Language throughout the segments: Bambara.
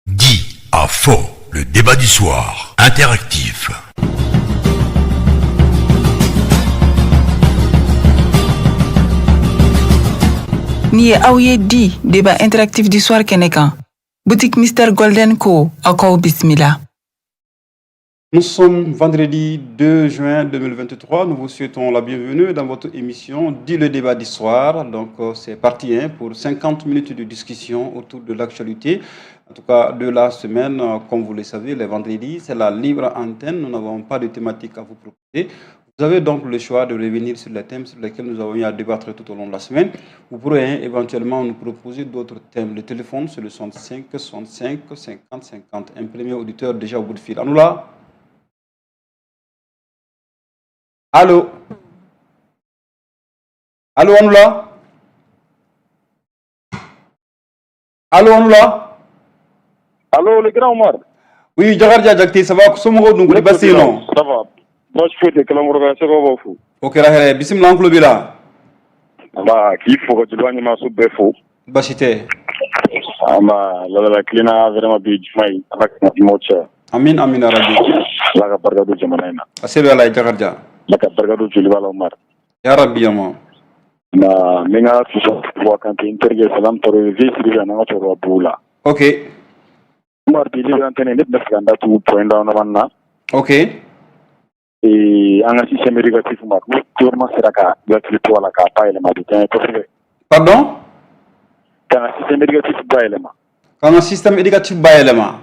Dit à faux, le débat du soir, interactif. Ni ye aw ye di débat interactif du soir kɛnɛ kan. Boutique Mister Golden ko aw k'aw bisimila. Nous sommes vendredi 2 juin 2023. Nous vous souhaitons la bienvenue dans votre émission Dit le débat du soir. Donc, c'est parti, hein, pour 50 minutes de discussion autour de l'actualité, en tout cas de la semaine. Comme vous le savez, les vendredis, c'est la libre antenne. Nous n'avons pas de thématique à vous proposer. Vous avez donc le choix de revenir sur les thèmes sur lesquels nous avons eu à débattre tout au long de la semaine. Vous pourrez, hein, éventuellement nous proposer d'autres thèmes. Le téléphone, c'est le 65 65 50 50. Un premier auditeur déjà au bout de fil. À nous là. Allô? Allô, Anoula? Allô, Anoula? Allô, le grand Omar. Oui, Jakarja Jakte, ça va? Somɔgɔw dun, kɔni baasi yen nɔ? Ça va. Baasi foyi tɛ Kalamɔrɔ sɛgɛw b'aw fo. O kɛra hɛrɛ ye, bisimila, an tulo b'i la. Nba, k'i fo ka joliba ɲɛmaaso bɛɛ fo. Baasi tɛ. Nba, ladala kilenna vraiment bi juma ye, Ala ka jumaw caya. Amin, amin, rabi. Ala ka barika don jamana in na. A se bɛ Ala ye, Jakarja. Ala ka barika don joliba la, Omar. Ya Rabbi yama. Nba, n bɛ n ka tuba Kante, n terikɛ Salam Traoré, Vieux Sidibe ani an ka cɛkɔrɔba Bugu la. Omar, bi libre antenne, ne tun bɛ fɛ ka n da tugu point dama na. An ka système éducatif ma, n'o gouvernement sera ka hakili to a la k'a bayɛlɛma, a bɛ diya n ye kosɛbɛ. Pardon? K'an ka système éducatif bayɛlɛma. K'an ka système éducatif bayɛlɛma.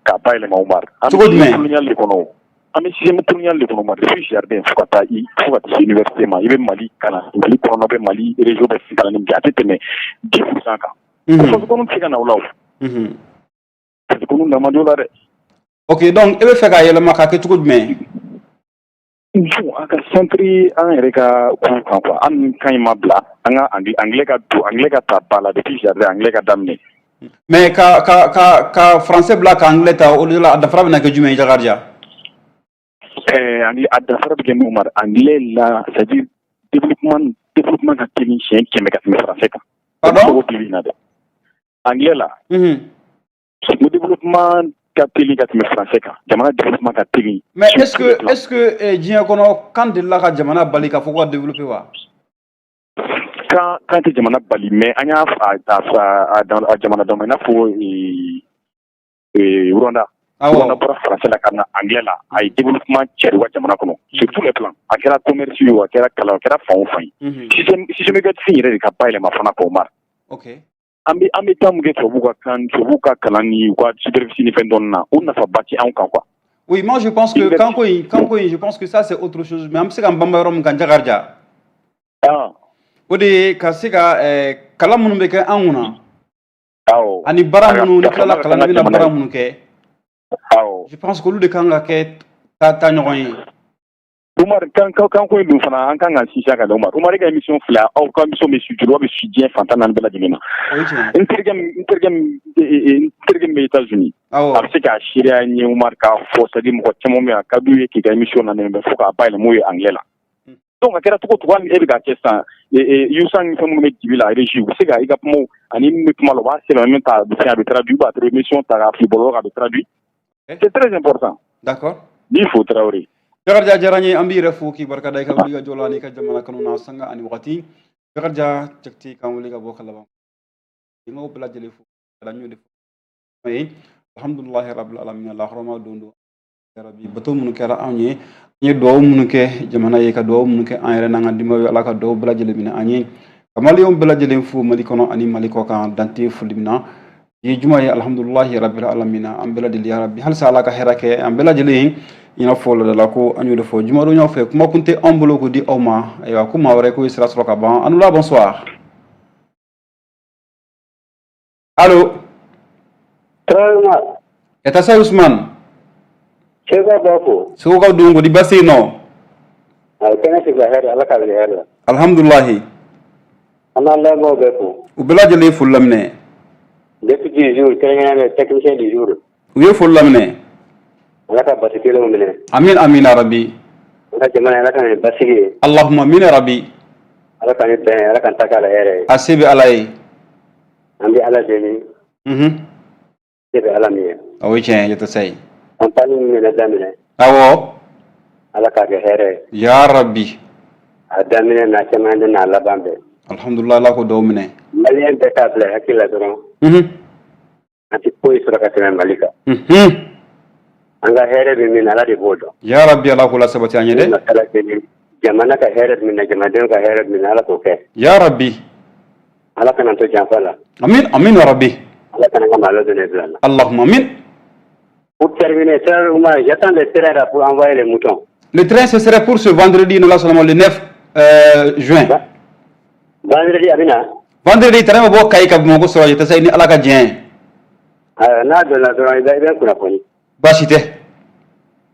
K'a bayɛlɛma, Omar. An Cogo bɛ jumɛn? Colonial de kɔnɔ o. An bɛ système colonial de kɔnɔ, Omar, depuis jardin fo ka taa se université ma. I bɛ Mali kalan, Mali kɔnɔna bɛ, Mali région bɛ kalan min kɛ, a tɛ tɛmɛ 10% kan. O faso kɔnɔ tɛ se ka na o la o. Faso kɔnɔ na man di o la dɛ. Ok, donc e bɛ fɛ k'a yɛlɛma k'a kɛ cogo jumɛn? Bon, an ka centre an yɛrɛ ka kow kan quoi. Hali ni kan in ma bila, an ka anglais ka don, anglais ka ta ba la depuis jardin, anglais ka daminɛ. Mais ka français bila ka anglais ta, o de la, a dafara bɛna kɛ jumɛn ye, Jakarija? Anglais, a dafara bɛ kɛ min, Omar, anglais la, c'est à dire développement ka teli siɲɛ 100 ka tɛmɛ français kan. Pardon? O bi in na dɛ. Anglais la. O développement ka teli ka tɛmɛ français kan. Jamana développement ka teli. Mais sur est-ce tous les que plans. est-ce que diɲɛ kɔnɔ kan delila ka jamana bali k'a fɔ ko ka développer wa? Kan tɛ jamana bali, mais an y'a a jamana dama, i n'a fɔ Rwanda. Rwanda bɔra français la ka na anglais la, a ye développement cɛri u ka jamana kɔnɔ sur tous les plans. A kɛra commerce ye o, a kɛra kalan, a kɛra fan o fan ye. Système éducatif yɛrɛ de ka bayɛlɛma fana kɔ, Omar. An bɛ taa mun kɛ tubabuw ka kan, tubabuw ka kalan ni u ka superficie ni fɛn dɔɔnin na, o nafaba tɛ anw kan quoi. Oui, moi je pense que kanko in, je pense que ça c'est autre chose, mais an bɛ se k'an banba yɔrɔ min kan, Jakarija. O de ye ka se ka kalan minnu bɛ kɛ an kunna. Ani baara minnu ni tilala kalan na, i bɛna baara minnu kɛ. Je pense que olu de kan ka kɛ taa ɲɔgɔn ye. Umar, kan ko in dun fana, an kan ka sinsin a kan dɛ, Umar. Umar, e ka émission filɛ, aw ka émission bɛ su, joliba bɛ su diɲɛ fan 14 bɛɛ lajɛlen na. O ye tiɲɛ ye. N terikɛ min bɛ États-Unis. A bɛ se k'a seereya n ye, Umar, k'a fɔ, c'est à dire mɔgɔ caman bɛ yen, a ka d'u ye k'i ka émission lamɛn, mais fo k'a bayɛlɛma o ye anglais la. Donc a kɛra cogo o cogo, hali ni e bɛ k'a kɛ sisan, Yusa ni fɛn minnu bɛ dibi la, régie, u bɛ se ka i ka kumaw ani min bɛ kuma la, u b'a sɛbɛn min ta, a bɛ fɛn, a bɛ traduit, u b'a émission ta k'a fili bɔlɔlɔ kan, a bɛ traduit. C'est très important. N'i fo, Tarawele. Jakarija, diyara n ye, an b'i yɛrɛ fo k'i barika da i ka wuli ka jɔ la n'i ka jamana kanu na sanga ani wagati. Jakarija Jakite k'an wele ka bɔ Kalaban. N k'aw bɛɛ lajɛlen fo, n y'o de fɔ ye, alhamdulilahi rabbil alamin, lahɔrɔma don don rabi, bato minnu kɛra anw ye, an ye duwawu minnu kɛ jamana ye, ka duwawu minnu kɛ an yɛrɛ n'an ka denbayaw ye, Ala ka duwawu bɛɛ lajɛlen minɛ an ye. Ka maliyɛnw bɛɛ lajɛlen fo Mali kɔnɔ ani Mali kɔ kan, dante foli min na bi ye juma ye, alhamdulilahi rabbil alamin, an bɛɛ lajɛlen, ya rabi, halisa Ala ka hɛrɛ kɛ an bɛɛ lajɛlen ye. I n'a fɔ ladala ko an y'o de fɔ jumadonya fɛ, kuma kun tɛ anw bolo k'o di aw ma. Ayiwa, ko maa wɛrɛ ko ye sira sɔrɔ ka ban. An la, bonsoir, allo? Tarawele. Ka taa sa, Usman. Seka b'a fo. Segukaw dun ko di, baasi yen nɔ? A kɛnɛ sigi hɛrɛ, Ala k'a wuli hɛrɛ la. Alhamdulilahi. An b'an lamɛnbaaw bɛɛ fo. U bɛɛ lajɛlen ye foli laminɛ. Député du jour, kɛrɛnkɛrɛnnenya technicien du jour. U ye foli laminɛ. Ala ka basi kelenw minɛ. Amin, amin rabi. An ka jamana, Ala ka na ni basigi ye. Allahumma amin rabi. Ala ka ni bɛn, Ala ka ta k'a la hɛrɛ ye. A se bɛ Ala ye. An bɛ Ala deli. Se bɛ Ala min ye. O ye tiɲɛ ye, Yatasayi. Campagne min bɛna daminɛ. Awɔ. Ala k'a kɛ hɛrɛ ye. Ya Rabbi. A daminɛ n'a cɛmancɛ n'a laban bɛɛ. Alhamdulillah, Ala k'o dɔw minɛ. Maliyɛn bɛɛ k'a bila hakili la dɔrɔn. An tɛ foyi sɔrɔ ka tɛmɛ Mali kan. An ka hɛrɛ bɛ min na, Ala de b'o dɔn. Ya Rabbi, Ala k'o la sabati an ye dɛ. Ala deli, jamana ka hɛrɛ bɛ min na, jamanadenw ka hɛrɛ bɛ min na, Ala k'o kɛ. Ya Rabbi. Ala kana to janfa la. Amin, amin ya Rabbi. Ala kana ka malo don bila la. Allahumma amin. Pour terminer, j'attends le train là pour envoyer les moutons. Le train, ce serait pour ce vendredi, nous là seulement le 9 juin. Vendredi, a bɛ na. Vendredi, train bɛ bɔ Kayi ka Bamakɔ sɔrɔ Yatasayi ni Ala ka diɲɛ ye. N'a donna dɔrɔn, i bɛ n kunnafoni. Baasi tɛ.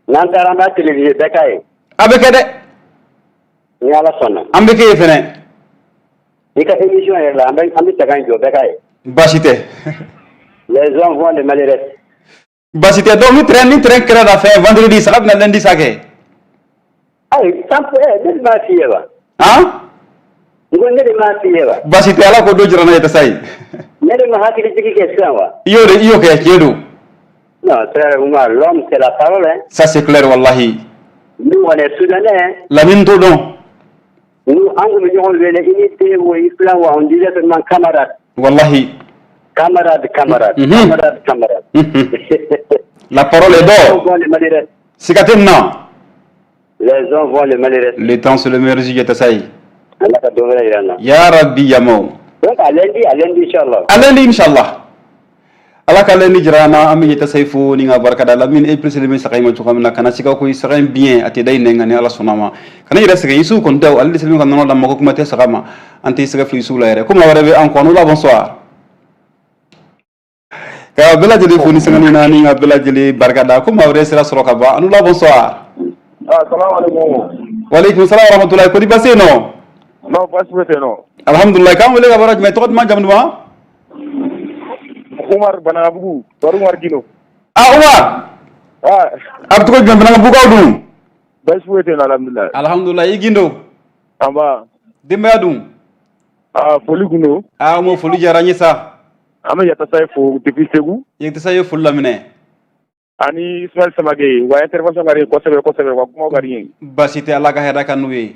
N'an taara, an b'a téléviser, bɛɛ k'a ye. A bɛ kɛ dɛ. Ni Ala sɔnna. An bɛ kɛ yen fɛnɛ. I ka émission yɛrɛ la, an bɛ saga in jɔ, bɛɛ k'a ye. Baasi tɛ. Les hommes vont, le Mali reste. Baasi tɛ. Donc ni train kɛra la fɛn vendredi, saga bɛna lundi sa kɛ. Ayi, ne de m'a f'i ye wa? Han? N ko ne de m'a f'i ye wa? Baasi tɛ, Ala k'o don jira n na, Yatasayi. Ne de ma hakili jigin kɛ sisan wa? I y'o de i y'o kɛ, tiɲɛ don. Non, frère Oumar, l'homme, c'est la parole, hein. Ça, c'est clair, wallahi. Nous, on est Soudanais, hein. Lamine t'o dɔn. Nous, an kun bɛ ɲɔgɔn wele, i ni den wo, i filan wo, on disait seulement camarade. Wallahi. Camarade, camarade, camarade, camarade. La parole est Les hommes d'or. vont, le Mali reste. Siga tɛ nin na. Les hommes vont, le Mali reste. Le temps, c'est le meilleur juge, Yatasayi. Ala ka don wɛrɛ yira an na. Ya Rabbi yamaw. Donc à lundi, à lundi, inchallah. À lundi, inchallah. Ala ka lundi jira an na. An bɛ Yatasayi fo ni ka barika da. Lamine, e pressé bɛ saga in ma cogoya min na, kana siga ko saga in bien a tɛ da i nɛn kan ni Ala sɔnna ma. Kana yɛrɛ sɛgɛn, Isufu kɔni tɛ o, ale de sɛbɛn ka nɔnɔ d'a ma ko kuma tɛ saga ma. An tɛ sɛgɛ fili Isufu la yɛrɛ. Ko maa wɛrɛ bɛ an kɔ. An la, bonsoir. Ka bɛɛ lajɛlen fo ni sɛgɛnni na ni ka bɛɛ lajɛlen barika da. Ko maa wɛrɛ sera sɔrɔ ka ban. An la, bonsoir. Ah, salam alaikum. Waaleykum salam wa rahmatullahi. Kodi baasi yen nɔ? Non, baasi foyi tɛ yen nɔ. Alhamdulilayi. K'an wele ka bɔra jumɛn? Tɔgɔ duman, jamu duman? Umar Banagabugu, Bari Umar Gino. Ah, Umar. Ah, a bɛ cogo jumɛn, Banagabugukaw dun? Baasi foyi tɛ yen nɔ, alhamdulilayi. Alhamdulilayi, i Gindo. An ba. Denbaya dun? Ah, foli kun don. Ah, mo foli diyara n ye sa. An bɛ Yatasayi fo depuis Segu. Yatasayi ye foli laminɛ. Ani Ismaël Samake, u ka intervention ka di n ye kosɛbɛ kosɛbɛ, u ka kumaw ka di n ye. Baasi tɛ, Ala ka hɛrɛ ka n'u ye.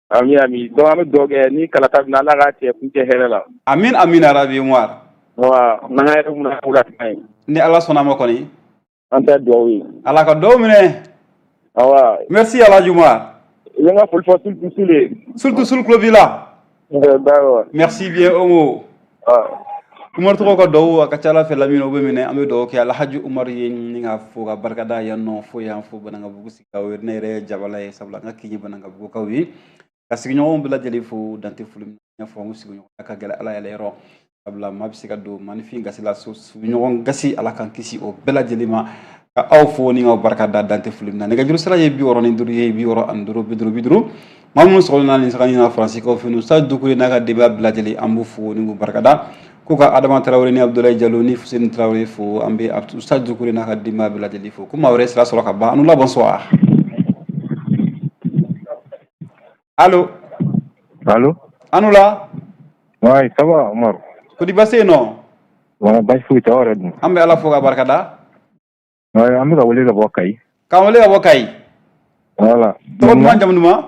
Ami ami. Donc an bɛ dugawu kɛ ni kalata bɛ na, Ala k'a cɛ kuncɛ hɛrɛ la. Amin, amin ya Rabbi, Umar. Wa n'an ka hɛrɛ mun na ye. Ni Ala sɔnna ma kɔni. An tɛ dugawu ye. Ala ka dugawu minɛ. Awa. Merci Alhaji Umar. I bɛ n ka foli fɔ surtout Sule. Surtout Sul tulo b'i la. D'accord. Merci bien, Omo. Ah. Umar tɔgɔ ka dugawu a ka ca Ala fɛ, Lamine, o bɛ minɛ. An bɛ dugawu kɛ Alhaji Umar ye ni ka fo ka barikada yan nɔ fo yan fo Banankabugu sigidaw ye. Ne yɛrɛ ye jabala ye, sabula n ka kin ye Banankabugukaw ye. Ka sigiɲɔgɔnw bɛɛ lajɛlen fo dante foli min na. N y'a fɔ n ko sigiɲɔgɔnya ka gɛlɛn Ala yɛrɛ yɔrɔ, sabula maa bɛ se ka don maaninfin gasi la, so sigiɲɔgɔn gasi, Ala k'an kisi o bɛɛ lajɛlen ma. Ka aw fo ni k'aw barika da dante foli min na. Nɛgɛjuru sira ye 65 ye, 65 50 50. Maa minnu sɔgɔlen na nin saga in na Faransikaw fɛ yen, Ustaz Dukure n'a ka denbaya bɛɛ lajɛlen, an b'u fo ni k'u barika da. Ko ka Adama Tarawele ni Abdoulaye Diallo ni Fuseni Tarawele fo. An bɛ Ustaz Dukure n'a ka denbaya bɛɛ lajɛlen fo. Ko maa wɛrɛ sira sɔrɔ ka ban. An la, bonsoir. Allo? Allô? An la. Ouais, ça va, Omar? Kodi baasi yen nɔ? Voilà, baasi foyi tɛ, aw yɛrɛ dun? An bɛ Ala fo ka barika da. Ouais, an bɛ ka wele ka bɔ Kayi. K'an wele ka bɔ Kayi. Voilà. Tɔgɔ duman, jamu duman?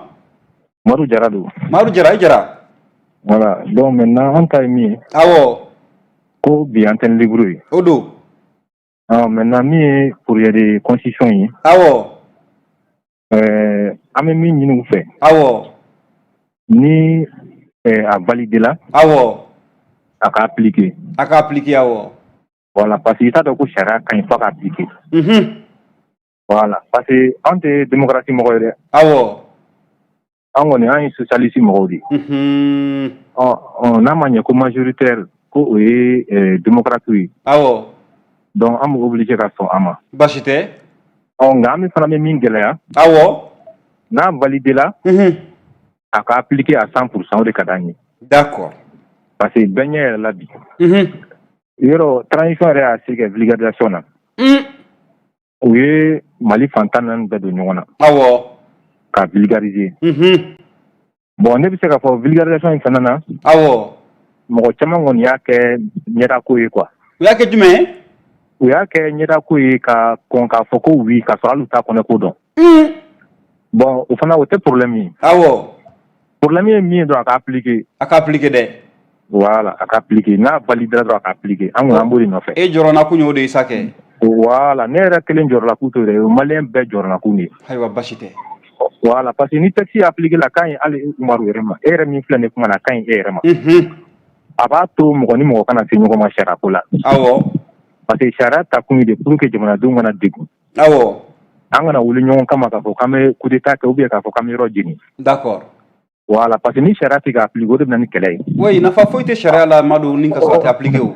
Madu Jara don. Madu Jara, i Jara. Voilà, donc maintenant an ta ye min ye. Awɔ. Ko bi antenne libre ye. O don. Ah, maintenant min ye projet de constitution ye. Awɔ. An bɛ min ɲini u fɛ. Awɔ. Ni a validé la. Awɔ. A ka appliquer. A ka appliquer, awɔ. Voilà, parce que i t'a dɔn ko sariya ka ɲi f'a ka appliquer. Voilà, parce que an tɛ démocratie mɔgɔ ye dɛ. Awɔ. An kɔni, an ye socialiste mɔgɔw de ye. Ɔ ɔ, n'a ma ɲɛ ko majoritaire ko o ye démocrate ye. Awɔ. Donc an bɛ obligé ka sɔn a ma. Baasi tɛ. Ɔ, nka an bɛ fana bɛ min gɛlɛya. Awɔ. N'a validé la. A ka appliquer à 100%, o de ka d'an ye. D'accord. Parce que bɛɛ ɲɛ yɛrɛ la bi. Yɔrɔ transition yɛrɛ y'a se kɛ vulgarisation na. U ye Mali fan 14 bɛɛ don ɲɔgɔn na. Awɔ. Ka vulgariser. Bon, ne bɛ se k'a fɔ vulgarisation in fana na. Awɔ. Mɔgɔ caman kɔni y'a kɛ ɲɛdako ye quoi. U y'a kɛ jumɛn ye? U y'a kɛ ɲɛdako ye ka kɔn k'a fɔ ko oui, k'a sɔrɔ hali u t'a kɔnɔ ko dɔn. Bon, o fana, o tɛ problème ye. Problème ye min ye dɔrɔn, a ka appliquer. A ka appliquer dɛ. Voilà, a ka appliquer. N'a validera dɔrɔn, a ka appliquer. An kɔni, an b'o de nɔfɛ. E jɔrɔna kun y'o de ye sa kɛ. Voilà, ne yɛrɛ kelen jɔrɔla k'u to dɛ, o malien bɛɛ jɔrɔla k'u de ye. Ayiwa, basi tɛ. Voilà, parce que ni texte appliqué la, ka ɲi hali Umaru yɛrɛ ma. E yɛrɛ min filɛ nin kuma na, a ka ɲi e yɛrɛ ma. A b'a to mɔgɔ ni mɔgɔ kana se ɲɔgɔn ma sariya ko la. Parce que sariya ta kun ye de pour que jamanadenw kana degun. An kana wuli ɲɔgɔn kama k'a fɔ k'an bɛ coup d'état kɛ ou bien k'a fɔ k'an bɛ yɔrɔ jeni. Voilà, parce que ni sariya tɛ ka appliquer, o de bɛ na ni kɛlɛ ye. Oui, nafa foyi tɛ sariya la, Madu, ni ka sɔrɔ a tɛ appliquer o.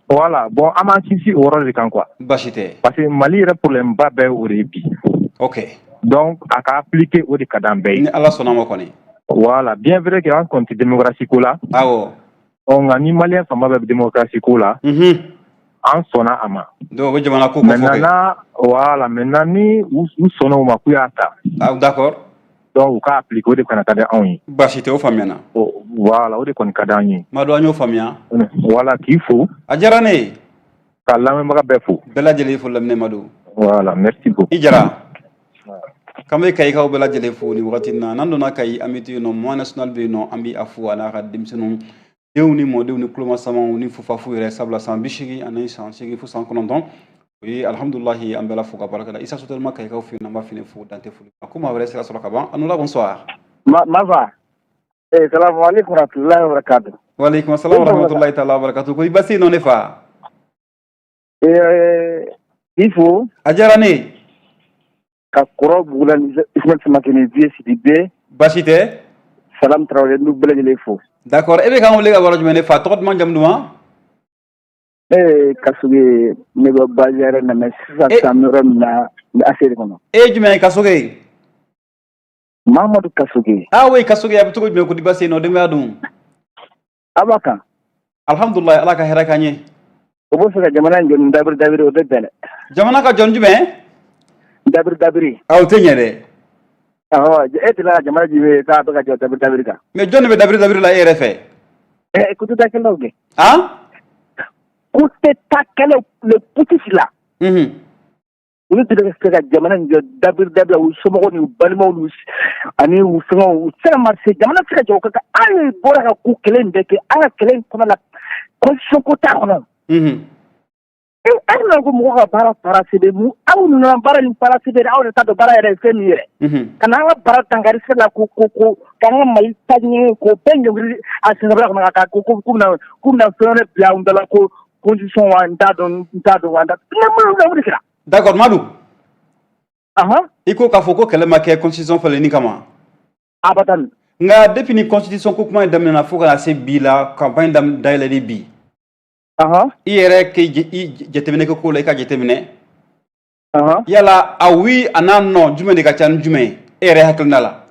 Voilà, bon, an b'an sinsin o yɔrɔ de kan quoi. Basi tɛ. Parce que Mali yɛrɛ problème ba bɛɛ o de ye bi. Donc a ka appliquer, o de ka d'an bɛɛ ye. Ni Ala sɔnna ma kɔni. Voilà, bien vrai que an kɔni tɛ démocratie ko la. Ɔ, nka ni malien fanba bɛɛ bɛ démocratie ko la, an sɔnna a ma. Donc o bɛ jamana ko kɔfɔ Maintenant kɛ. Na, voilà, maintenant ni u sɔnna o ma k'u y'a ta. Ah, d'accord. Donc u k'a appliquer, o de fana ka di anw ye. Basi tɛ, o faamuyana. Voilà, o de kɔni ka d'an ye. Madu, an y'o faamuya. Voilà, k'i fo. A diyara ne ye. Ka lamɛnbaga bɛɛ fo. Bɛɛ lajɛlen fo laminɛ, Madu. Voilà, merci beaucoup. I jara. K'an bɛ Kayikaw bɛɛ lajɛlen fo nin wagati in na. N'an donna Kayi, an bɛ to yen nɔ, mois national bɛ yen nɔ, an bɛ a fo a n'a ka denmisɛnninw, denw ni mɔdenw ni kulomasamaw ni fufafu yɛrɛ, sabula san 80 ani san 8 fo san 9, o ye alhamdulilahi, an bɛɛ la fo ka barika da. Isa Sotelima, Kayikaw fɛ yen, an b'a fini fo dante foli ma ko maa wɛrɛ sira sɔrɔ ka ban. A la, bonsoir. Ma fa. Eh, salamu alaikum warahmatullahi wabarakatuh. Waaleykum salam wa rahmatullahi taala wa barakatuh. Ko i basi nɔ ne fa? Eh, k'i fo. A diyara ne ye. Ka kɔrɔ Bugula ni Ismaël Samake ni Vieux Sidibé. Basi tɛ. Salam Traoré, n'u bɛɛ lajɛlen fo. D'accord, e bɛ k'an wele ka bɔ yɔrɔ jumɛn ne fa? Tɔgɔ duman, jamu duman? Ne ye Kasoge, ne bɛ base yɛrɛ na, mais sisan sisan, n bɛ yɔrɔ min na, n bɛ ACR kɔnɔ. E ye jumɛn ye, Kasoge? Mahamadu Kasoge. Ah oui, Kasoge, a bɛ cogo jumɛn? Ko di basi nɔ, denbaya dun? A b'a kan. Alhamdulilayi, Ala ka hɛrɛ k'an ye. O bɛ fɛ ka jamana in jɔ ni dabiri dabiri, o tɛ bɛn dɛ. Jamana ka jɔ ni jumɛn? Dabiri dabiri. Ah, o tɛ ɲɛ dɛ. Awɔ, e tɛ ka jamana jumɛn k'a bɛ ka jɔ dabiri dabiri kan? Mais jɔn de bɛ dabiri dabiri la e yɛrɛ fɛ? Ɛ, coup d'état kɛlaw kɛ. Han? Coup d'état kɛlaw, les putschistes là. Olu tɛ se ka jamana in jɔ dabiri dabiri, u somɔgɔw ni u balimaw n'u ani u fɛngɛw, u tɛ se ka marcher, jamana tɛ se ka jɔ o kan. An bɔra ka ko kɛlɛ in bɛɛ kɛ, an ka kɛlɛ in kɔnɔ la, constitution ko t'a kɔnɔ. E, aw nana ko mɔgɔw ka baara parachever mun? Aw nana baara in parachever, aw de t'a dɔn baara yɛrɛ ye fɛn min yɛrɛ. Ka na an ka baara dankari sira la, ko k'an ka Mali ta ɲɛ k'o bɛɛ ɲɔngiri a sɛnɛbara kɔnɔ, ka ko k'u bɛna fɛn wɛrɛ bila an da la, ko constitution wa, n t'a dɔn, n t'a dɔn wa, n t'a dɔn. Ne mun de kɛra? D'accord, Madu. Ahan. I ko k'a fɔ ko kɛlɛ ma kɛ constitution falenni kama. Abadan. Nka depuis ni constitution ko kuma in daminɛna fo ka na se bi la, campagne dayɛlɛli bi. I yɛrɛ k'i i jateminɛ kɛ ko la, i ka jateminɛ. Yala a oui a n'a non, jumɛn de ka ca ni jumɛn ye e yɛrɛ hakilina la?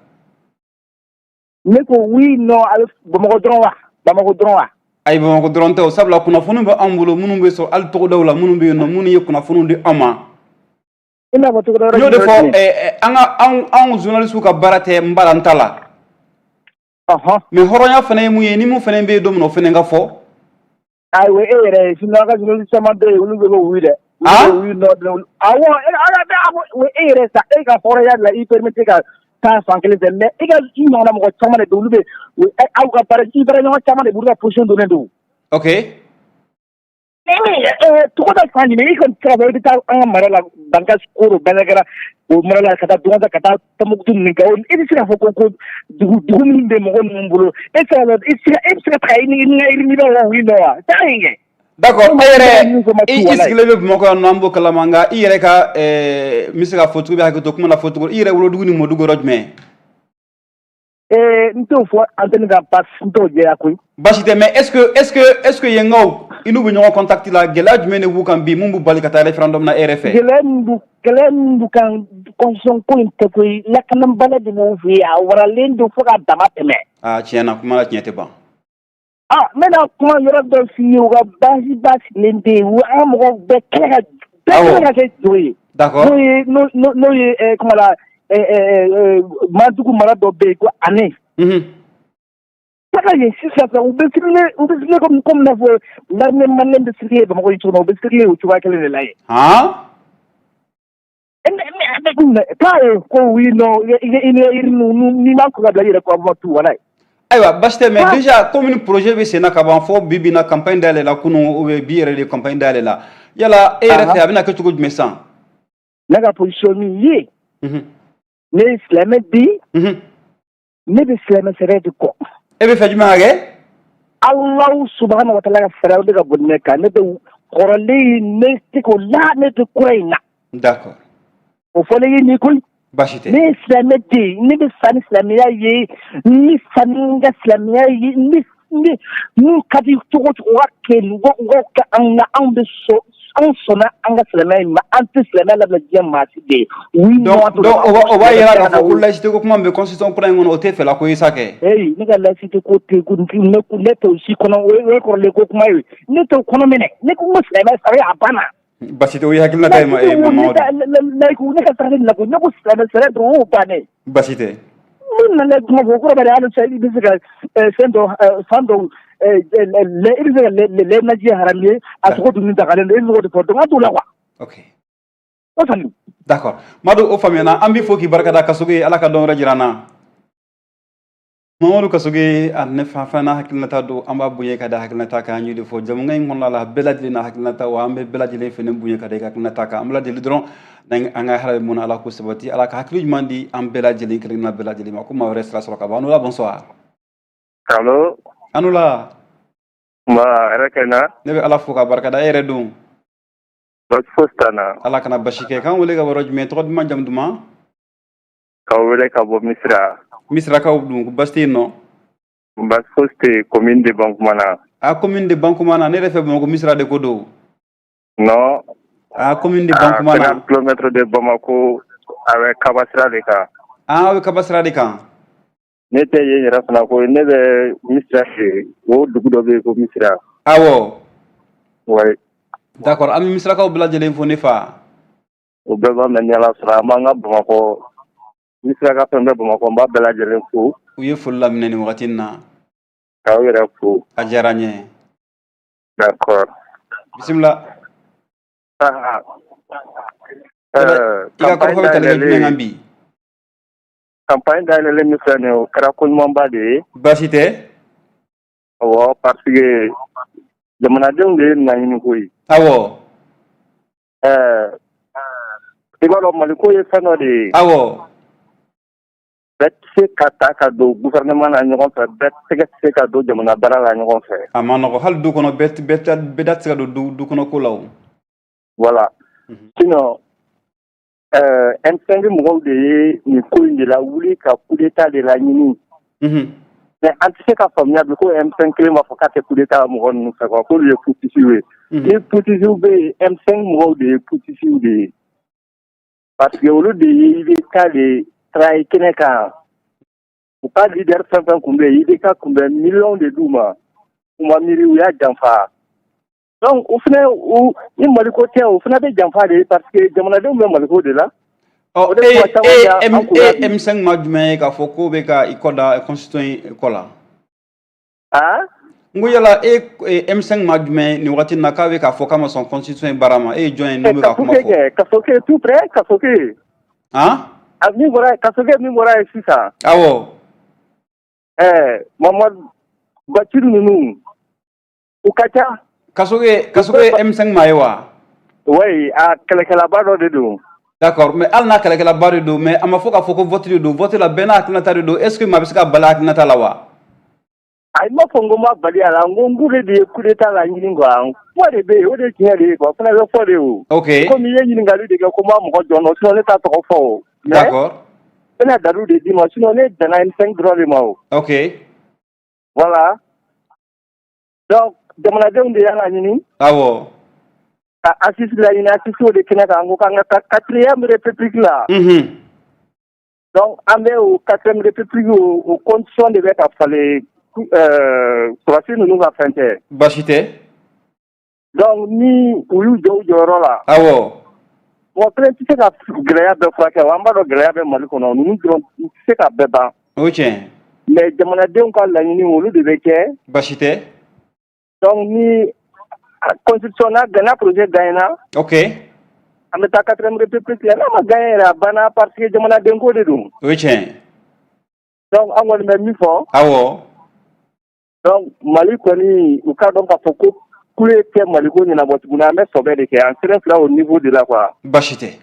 Ne ko oui, non, a bɛ Bamakɔ dɔrɔn wa? Bamakɔ dɔrɔn wa? Ayi, Bamakɔ dɔrɔn tɛ o, sabula kunnafoni bɛ anw bolo minnu bɛ sɔrɔ hali togodaw la, minnu bɛ yen nɔ, minnu ye kunnafoniw di anw ma. I n'a fɔ togoda wɛrɛ? N y'o de fɔ, an ka anw journalistes ka baara tɛ n b'a la n ta la. Mais hɔrɔnya fana ye mun ye, ni mun fana bɛ yen don min na, o fana ka fɔ. Ayiwa, e yɛrɛ, sinon an ka journaliste caman bɛ yen, olu bɛ ko oui dɛ. Ah? Oui, non, awɔ, e yɛrɛ sa, e ka hɔrɔnya la, i permettre ka taa fan kelen fɛ, mais e ka i ɲɔgɔnna mɔgɔ caman de bɛ, olu bɛ aw ka baara, i baara ɲɔgɔn caman de b'olu ka position donnen don. Togoda fan jumɛn? I kɔni tɛ se ka fɔ i bɛ taa an ka mara la, Bankass Koro, Bandiagara, o mara la, ka taa Douentza, ka taa Tombouctou ninnu kɛ, e bɛ se k'a fɔ ko dugu minnu bɛ mɔgɔ ninnu bolo, e tɛ se ka e bɛ se ka taga i ni ka i ni bɛ oui non wa? Taa yen kɛ. D'accord, e yɛrɛ, i sigilen bɛ Bamakɔ yan nɔ, an b'o kalama, nka i yɛrɛ ka n bɛ se ka fɔ cogo, i bɛ hakɛ to kuma na fɔ cogo, i yɛrɛ wolodugu ni mɔdugu yɔrɔ jumɛn? N t'o fɔ antenne kan, parce n t'o jɛya koyi. Baasi tɛ, mais est ce que yenkaw, i n'u bɛ ɲɔgɔn contact la, gɛlɛya jumɛn de b'u kan bi mun b'u bali ka taa référendum na e yɛrɛ fɛ? Gɛlɛya min b'u kan, constitution ko in tɛ koyi, lakanabaliya de b'u fɛ yen, a waralen don fo ka dama tɛmɛ. Aa, tiɲɛ na, kuma la tiɲɛ tɛ ban. Ah, n bɛna kuma yɔrɔ dɔ f'i ye, u ka basi ba sigilen bɛ yen, an ka mɔgɔw bɛɛ kɛlɛ ka bɛɛ kɛlɛ ka kɛ jo ye. N'o ye kuma la, Madugu mara dɔ bɛ yen ko Ane. Taga yen sisan sisan, u bɛ circuler, u bɛ circuler comme n'a fɔ l'armée malienne bɛ circuler Bamakɔ yen cogo min na, u bɛ circuler o cogoya kelen de la yen. Taa yen ko oui, non, i n'i ma kɔn ka bila i yɛrɛ kɔ tu, wala. Ayiwa, basi tɛ, mais déjà comme ni projet bɛ sen na ka ban, fɔ bi bi in na campagne dayɛlɛ la kunun ou bien bi yɛrɛ de campagne dayɛlɛ la, yala e yɛrɛ fɛ, a bɛna kɛ cogo jumɛn sisan? Ne ka position min ye, ne ye silamɛ bi, ne bɛ silamɛ sariya de kɔ. E bɛ fɛ jumɛn ka kɛ? Alahu subahana wa taala ka sariya, o de ka bon ne kan. Ne bɛ kɔrɔlen, ne tɛ k'o la, ne tɛ kura in na. O fɔlen ye nin koyi. Baasi tɛ. Ne ye silamɛ de ye, ne bɛ sa ni silamɛya ye, n bɛ sa ni n ka silamɛya ye. Ne ne n'u ka di cogo o cogo, u ka kɛ, u ka kɛ anw na. Anw bɛ sɔn, anw sɔnna an ka silamɛya in ma, an tɛ silamɛya labila diɲɛ maa si de ye. Oui. Donc o b'a yira k'a fɔ ko laïcité ko kuma min bɛ constitution kura in kɔnɔ, o tɛ fɛla ko ye sa kɛ. Eyi, ne ka laïcité ko tɛ ko ne t'o si kɔnɔ, o ye kɔrɔlen ko kuma ye, ne t'o kɔnɔ minɛ. Ne ko n ko silamɛya sariya, a banna. Basi tɛ, o ye hakilinata ye. Mamadu. Laïcité, ne ka sariya de la ko ne ko silamɛ sariya dɔrɔn, o y'o bannen. Basi tɛ. Min nana kuma fɔ, o kɔrɔ bɛ hali sisan i bɛ se ka fɛn dɔ fan dɔw, i bɛ se ka lɛ naji ye haramu ye, a sogo dunni dagalen don, e bɛ se k'o de fɔ, donc an t'o la quoi. O faamu. D'accord Madu, o faamuyana. An b'i fo k'i barikada. Kasoge, Ala ka dɔn wɛrɛ jira an na. Mamadu Kasoge, a ne fa fana hakilinata don, an b'a bonya ka da hakilinata kan. An y'o de fɔ jamukan in kɔnɔna la, bɛɛ lajɛlen na hakilinata wa, an bɛ bɛɛ lajɛlen fɛnɛ bonya ka da i ka hakilinata kan. An bɛ lajɛlen dɔrɔn an ka hɛrɛ bɛ mun na, Ala k'o sabati, Ala ka hakili ɲuman di an bɛɛ lajɛlen kelen kelenna bɛɛ lajɛlen ma. Ko maa wɛrɛ sira sɔrɔ ka ban. An la, bonsoir. Allo. An la. Nba, hɛrɛ kɛ na. Ne bɛ Ala fo ka barikada. E yɛrɛ dun? Basi fosi t'an na. Ala kana basi kɛ. K'an wele ka bɔ yɔrɔ jumɛn? Tɔgɔ duman, jamu duman? K'aw wele ka bɔ Misira. Misirakaw dun, basi tɛ yen nɔ? Basi fosi tɛ yen, commune de Bankumana. A, commune de Bankumana. Ne yɛrɛ fɛ Bamakɔ Misira de ko don. Non. A, commune de Bankumana. À 50 km de Bamako, a bɛ Kaba sira de kan. Ah, aw bɛ Kaba sira de kan. Ne tɛ yen yɛrɛ fana ko, ne bɛ Misira de, o dugu dɔ bɛ yen ko Misira. Awɔ. Oui. D'accord, an bɛ Misirakaw bɛɛ lajɛlen fo ne fa. O bɛɛ b'a mɛn ni Ala sɔnna. An b'an ka Bamakɔ, Misira ka fɛn bɛɛ Bamakɔ, n b'a bɛɛ lajɛlen fo. U ye foli laminɛ nin wagati in na. K'aw yɛrɛ fo. A diyara n ye. D'accord. Bisimila. I ka kɔrɔfɔ bɛ tali kɛ jumɛn kan bi? Campagne dayɛlɛlen min filɛ nin ye, o kɛra ko ɲumanba de ye. Baasi tɛ. Awɔ, parce que jamanadenw de ye laɲini ko ye. I b'a dɔn, Maliko ye fɛn dɔ de ye. Bɛɛ tɛ se ka ta ka don gouvernement na ɲɔgɔn fɛ, bɛɛ tɛgɛ tɛ se ka don jamana baara la ɲɔgɔn fɛ. A ma nɔgɔ, hali du kɔnɔ, bɛɛ da tɛ se ka don du kɔnɔ ko la o. Voilà. Sinon M5 mɔgɔw de ye nin ko in de la wuli ka coup d'état de la ɲini. Mais an tɛ se ka faamuya bi ko M5 kelen b'a fɔ k'a tɛ coup d'état mɔgɔ ninnu fɛ quoi, k'olu ye putschistes ye. Ni putschistes bɛ yen, M5 mɔgɔw de ye putschistes de ye. Parce que olu de ye IBK de trahi kɛnɛ kan. U ka leader fɛn fɛn kun bɛ yen, IBK kun bɛ miliyɔn de d'u ma. U ma miiri, u y'a janfa. Donc o fana, u ni Maliko tɛ, o fana bɛ janfa de, parce que jamanadenw bɛ Maliko de la. Ɔ, e M5 ma jumɛn ye k'a fɔ k'o bɛ ka i kɔ da constitution in kɔ la? Ah? N ko yala e M5 ma jumɛn nin wagati in na k'a bɛ k'a fɔ k'a ma sɔn constitution in baara ma? E ye jɔn ye n'o bɛ ka kuma fɔ? Kasoke, tout près, Kasoke. Han? A min bɔra Kasoke, min bɔra yen sisan. Awɔ. Mamadu Baciru ninnu, u ka ca. Kasoke M5 ma ye wa? Oui, a kɛlɛkɛlaba dɔ de don. D'accord, mais hali n'a kɛlɛkɛlaba de don, mais a ma fɔ k'a fɔ ko vote de don, vote la bɛɛ n'a hakilinata de don. Est ce que maa bɛ se ka bali hakilinata la wa? A ma fɔ n ko ma bali a la, n ko n k'olu de ye coup d'état la ɲini quoi. Kuma de bɛ yen, o de ye tiɲɛ de ye quoi, o fana bɛ fɔ de o. Komi i ye ɲininkali de kɛ ko n b'a mɔgɔ jɔn dɔn, sinon ne t'a tɔgɔ fɔ o. Mais n bɛna dalilu de d'i ma, sinon ne danna M5 dɔrɔn de ma o. Voilà. Donc jamanadenw de y'a laɲini. Ka assise laɲini, assise o de kɛnɛ kan, an ko k'an ka taa quatrième république la. Donc an bɛ o quatrième république, o condition de bɛ ka falen, sɔrɔdasi ninnu ka fɛn tɛ. Baasi tɛ. Donc ni u y'u jɔ u jɔyɔrɔ la. Mɔgɔ kelen tɛ se ka gɛlɛya bɛɛ furakɛ, wa an b'a dɔn gɛlɛya bɛ Mali kɔnɔ, ninnu dɔrɔn u tɛ se ka bɛɛ ban. O ye tiɲɛ. Mais jamanadenw ka laɲini, olu de bɛ kɛ. Baasi tɛ. Donc ni constitution n'a projet gagnera, an bɛ taa quatrième république la. N'a ma gagné yɛrɛ, a banna, parce que jamanaden ko de don. O ye tiɲɛ ye. Donc an kɔni bɛ min fɔ. Donc Mali kɔni, u k'a dɔn k'a fɔ ko kule tɛ Maliko ɲɛnabɔ tuguni. An bɛ sɔbɛ de kɛ, an seren filɛ au niveau de la quoi. Baasi tɛ.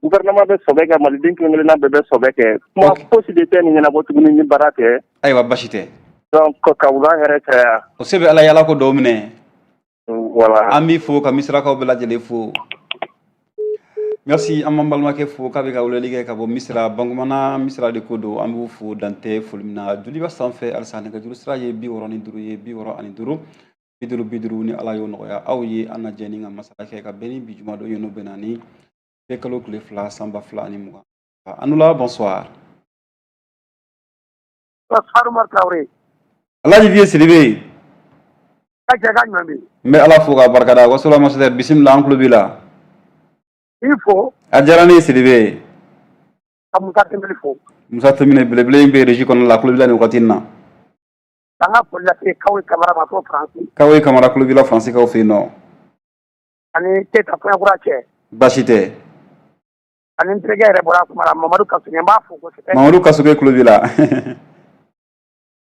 Gouvernement bɛ sɔbɛ kɛ, maliden kelen kelenna bɛɛ bɛ sɔbɛ kɛ. Kuma fosi de tɛ nin ɲɛnabɔ tuguni ni baara tɛ. Ayiwa, baasi tɛ. Donc ka wula hɛrɛ caya. O se bɛ Ala ye, Ala ko dɔw minɛ. Voilà. An b'i fo ka Misirakaw bɛɛ lajɛlen fo. Merci. An b'an balimakɛ fo k'a bɛ ka weleli kɛ ka bɔ Misira, Bankumana Misira de ko don. An b'u fo dantɛ foli min na. Joliba sanfɛ halisa, nɛgɛjuru sira ye 65 ye, 65 50 50. Ni Ala y'o nɔgɔya aw ye, an na jɛ ni ka masala kɛ ka bɛn ni bi juma don ye, n'o bɛnna ni bɛɛ kalo tile 2 san 2020. Anula, bonsoir. Bonsoir, Umar Traoré. Alhaji Vieux Sidibe. Ka cɛ ka ɲuman bɛ. N bɛ Ala fo k'a barikada. Wasola ambassadeur, bisimila, an tulo b'i la. I fo. A diyara ne ye, Sidibe. Ka Musa Tembeli fo. Musa Tembeli belebele in bɛ régie kɔnɔna la, a tulo b'i la nin wagati in na. K'an ka foli lase Kawe Kamara ma fo Faransi. Kawe Kamara tulo b'i la Faransikaw fɛ yen nɔ. Ani Keyita Kɔɲɔkura cɛ. Baasi tɛ. Ani n terikɛ yɛrɛ bɔra kuma la, Mamadu Kasoge, n b'a fo kosɛbɛ. Mamadu Kasoge tulo b'i la.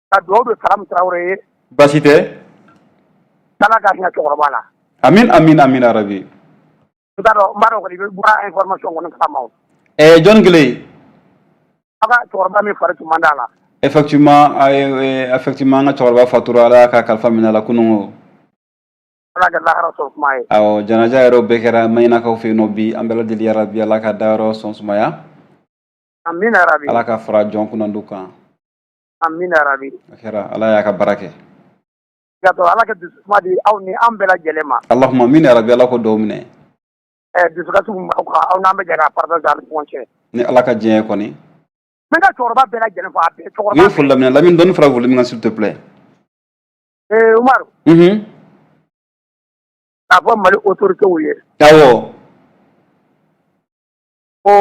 Ka dugawu don Salamu Tarawele ye. Baasi tɛ. Ala ka hinɛ cɛkɔrɔba la. Amin, amin, amin arabi. N t'a dɔn, n b'a dɔn kɔni i bɛ bɔra information kɔni kalama o. Jɔn kelen. Aw ka cɛkɔrɔba min fari tun man d'a la. Effectivement, an ka cɛkɔrɔba fatura, Ala y'a ka kalifa minɛ a la kunun. Ala ka lahara sɔrɔ kuma ye. Awɔ, janaja yɛrɛ bɛɛ kɛra Maɲinakaw fɛ yen nɔ bi. An bɛɛ lajɛlen yarabi, Ala ka dayɔrɔ sɔn sumaya. Amina yarabi. Ala ka fara jɔn kunnandiw kan. Amina yarabi. A kɛra, Ala y'a ka baara kɛ. Ala ka dususuma di aw ni an bɛɛ lajɛlen ma. Allahumma amin yarabi, Ala ko dɔw minɛ. Dusukasi min b'aw kan, aw n'an bɛ jɛ k'a partager an ni ɲɔgɔn cɛ. Ni Ala ka diɲɛ ye kɔni. N bɛ n ka cɛkɔrɔba bɛɛ lajɛlen fo, a bɛɛ cɛkɔrɔba. U ye foli laminɛ. Lamini, dɔɔni fara volume kan, s'il te plaît. Umaru. K'a fɔ Mali autorités ye. Ko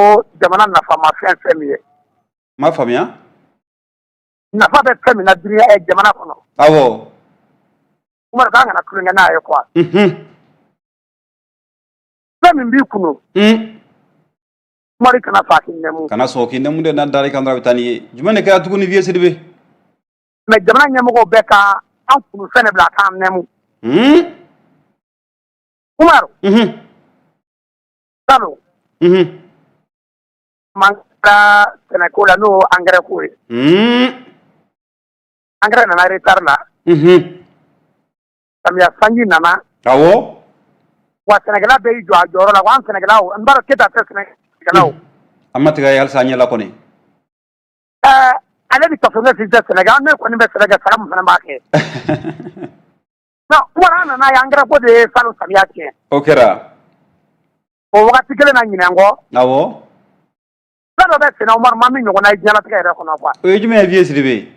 jamana nafama fɛn fɛn min ye. N m'a faamuya. Nafa bɛ fɛn min na dunuya jamana kɔnɔ. Umaru, k'an kana tulonkɛ n'a ye quoi. Fɛn min b'i kun. Umaru, kana sɔn a k'i nɛmu. Kana sɔn k'i nɛmu dɛ, n'a dar'i kan dɔrɔn a bɛ taa n'i ye. Jumɛn de kɛra tuguni, Vieux Sidibe? Mais jamana ɲɛmɔgɔw bɛ ka an kun fɛn de bila k'an nɛmu. Umaru. Salon. Man kɛra sɛnɛko la, n'o engrais ko ye. Engrais nana retard la. Samiya sanji nana. Wa sɛnɛkɛla bɛɛ y'i jɔ a jɔyɔrɔ la ko an sɛnɛkɛlaw, n b'a dɔn Keyita tɛ sɛnɛkɛlaw. An ma tigɛ halisa an ɲɛ la kɔni. Ale ni Kasoge si tɛ sɛnɛ kɛ, an ne kɔni bɛ sɛnɛ kɛ, Salamu fana b'a kɛ. Non, Umaru, an nana ye engrais ko de ye salon samiya tiɲɛ. O kɛra. O wagati kelen na ɲinɛ kɔ. Fɛn dɔ bɛ senna, Umaru, ma min ɲɔgɔnna ye diɲɛlatigɛ yɛrɛ kɔnɔ quoi. O ye jumɛn ye, Vieux Sidibe?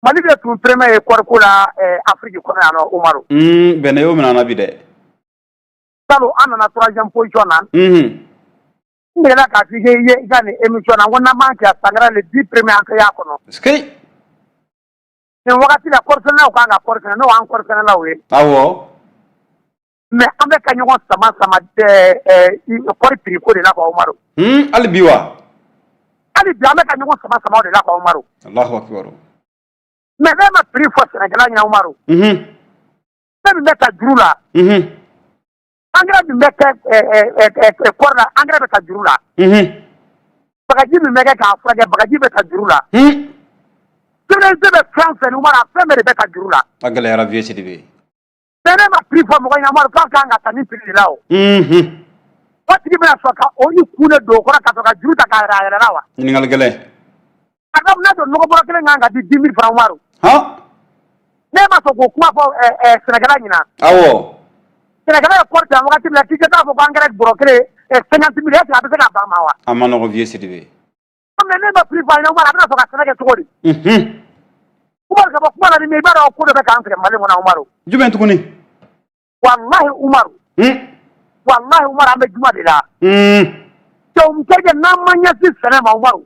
Mali de tun premier ye kɔɔriko la Afrique kɔnɔ yan nɔ, Umaru. Bɛnɛ y'o minɛ an na bi dɛ. Salon an nana troisième position na. N delila k'a f'i ye i ka nin émission na, n ko n'an m'an kɛ sangara le 10 premier an tɛ y'a kɔnɔ. Nin wagati la, kɔɔrisɛnɛlaw kan ka kɔɔri sɛnɛ, n'o y'an kɔɔrisɛnɛlaw ye. Mais an bɛ ka ɲɔgɔn sama sama kɔɔri prix ko de la quoi, Umaru. Hali bi wa? Hali bi an bɛ ka ɲɔgɔn sama sama o de la quoi, Umaru. Allahu akbar. Mais ne ma prix fɔ sɛnɛkɛla ɲɛna, Umaru. Fɛn min bɛ ta juru la. Engrais min bɛ kɛ kɔɔri la, engrais bɛ ta juru la. Bagaji min bɛ kɛ k'a furakɛ, bagaji bɛ ta juru la. CNSP bɛ fɛn fɛn, Umaru, a fɛn bɛɛ de bɛ ta juru la. A gɛlɛyara, Vieux Sidibe. Mais ne ma prix fɔ mɔgɔ ɲɛna, Umaru, k'a kan ka ta nin prix de la o. O tigi bɛna sɔn ka o ni kun de don o kɔrɔ ka sɔrɔ ka juru ta k'a yɛrɛ a yɛrɛ la wa? Ɲininkali gɛlɛn. A ka n'a dɔn nɔgɔ bɔrɔ kelen kan ka di 10 000 francs, Umaru. Ne ma sɔn k'o kuma fɔ sɛnɛkɛla ɲɛna. Sɛnɛkɛla ye kɔɔri dan wagati min na, k'i ka taa fɔ ko engrais bɔrɔ kelen 50 000, est ce que a bɛ se ka ban ma wa? A ma nɔgɔ, Vieux Sidibe. Mais ne ma prix fɔ a ɲɛna, Umaru, a bɛna sɔn ka sɛnɛ kɛ cogo di? Umaru, ka bɔ kuma la ni min i b'a dɔn ko dɔ bɛ k'an sɛgɛn Mali kɔnɔ, Umaru. Jumɛn tuguni? Walahi Umaru. Walahi Umaru, an bɛ juma de la. Cɛw terikɛ, n'an ma ɲɛsin sɛnɛ ma, Umaru.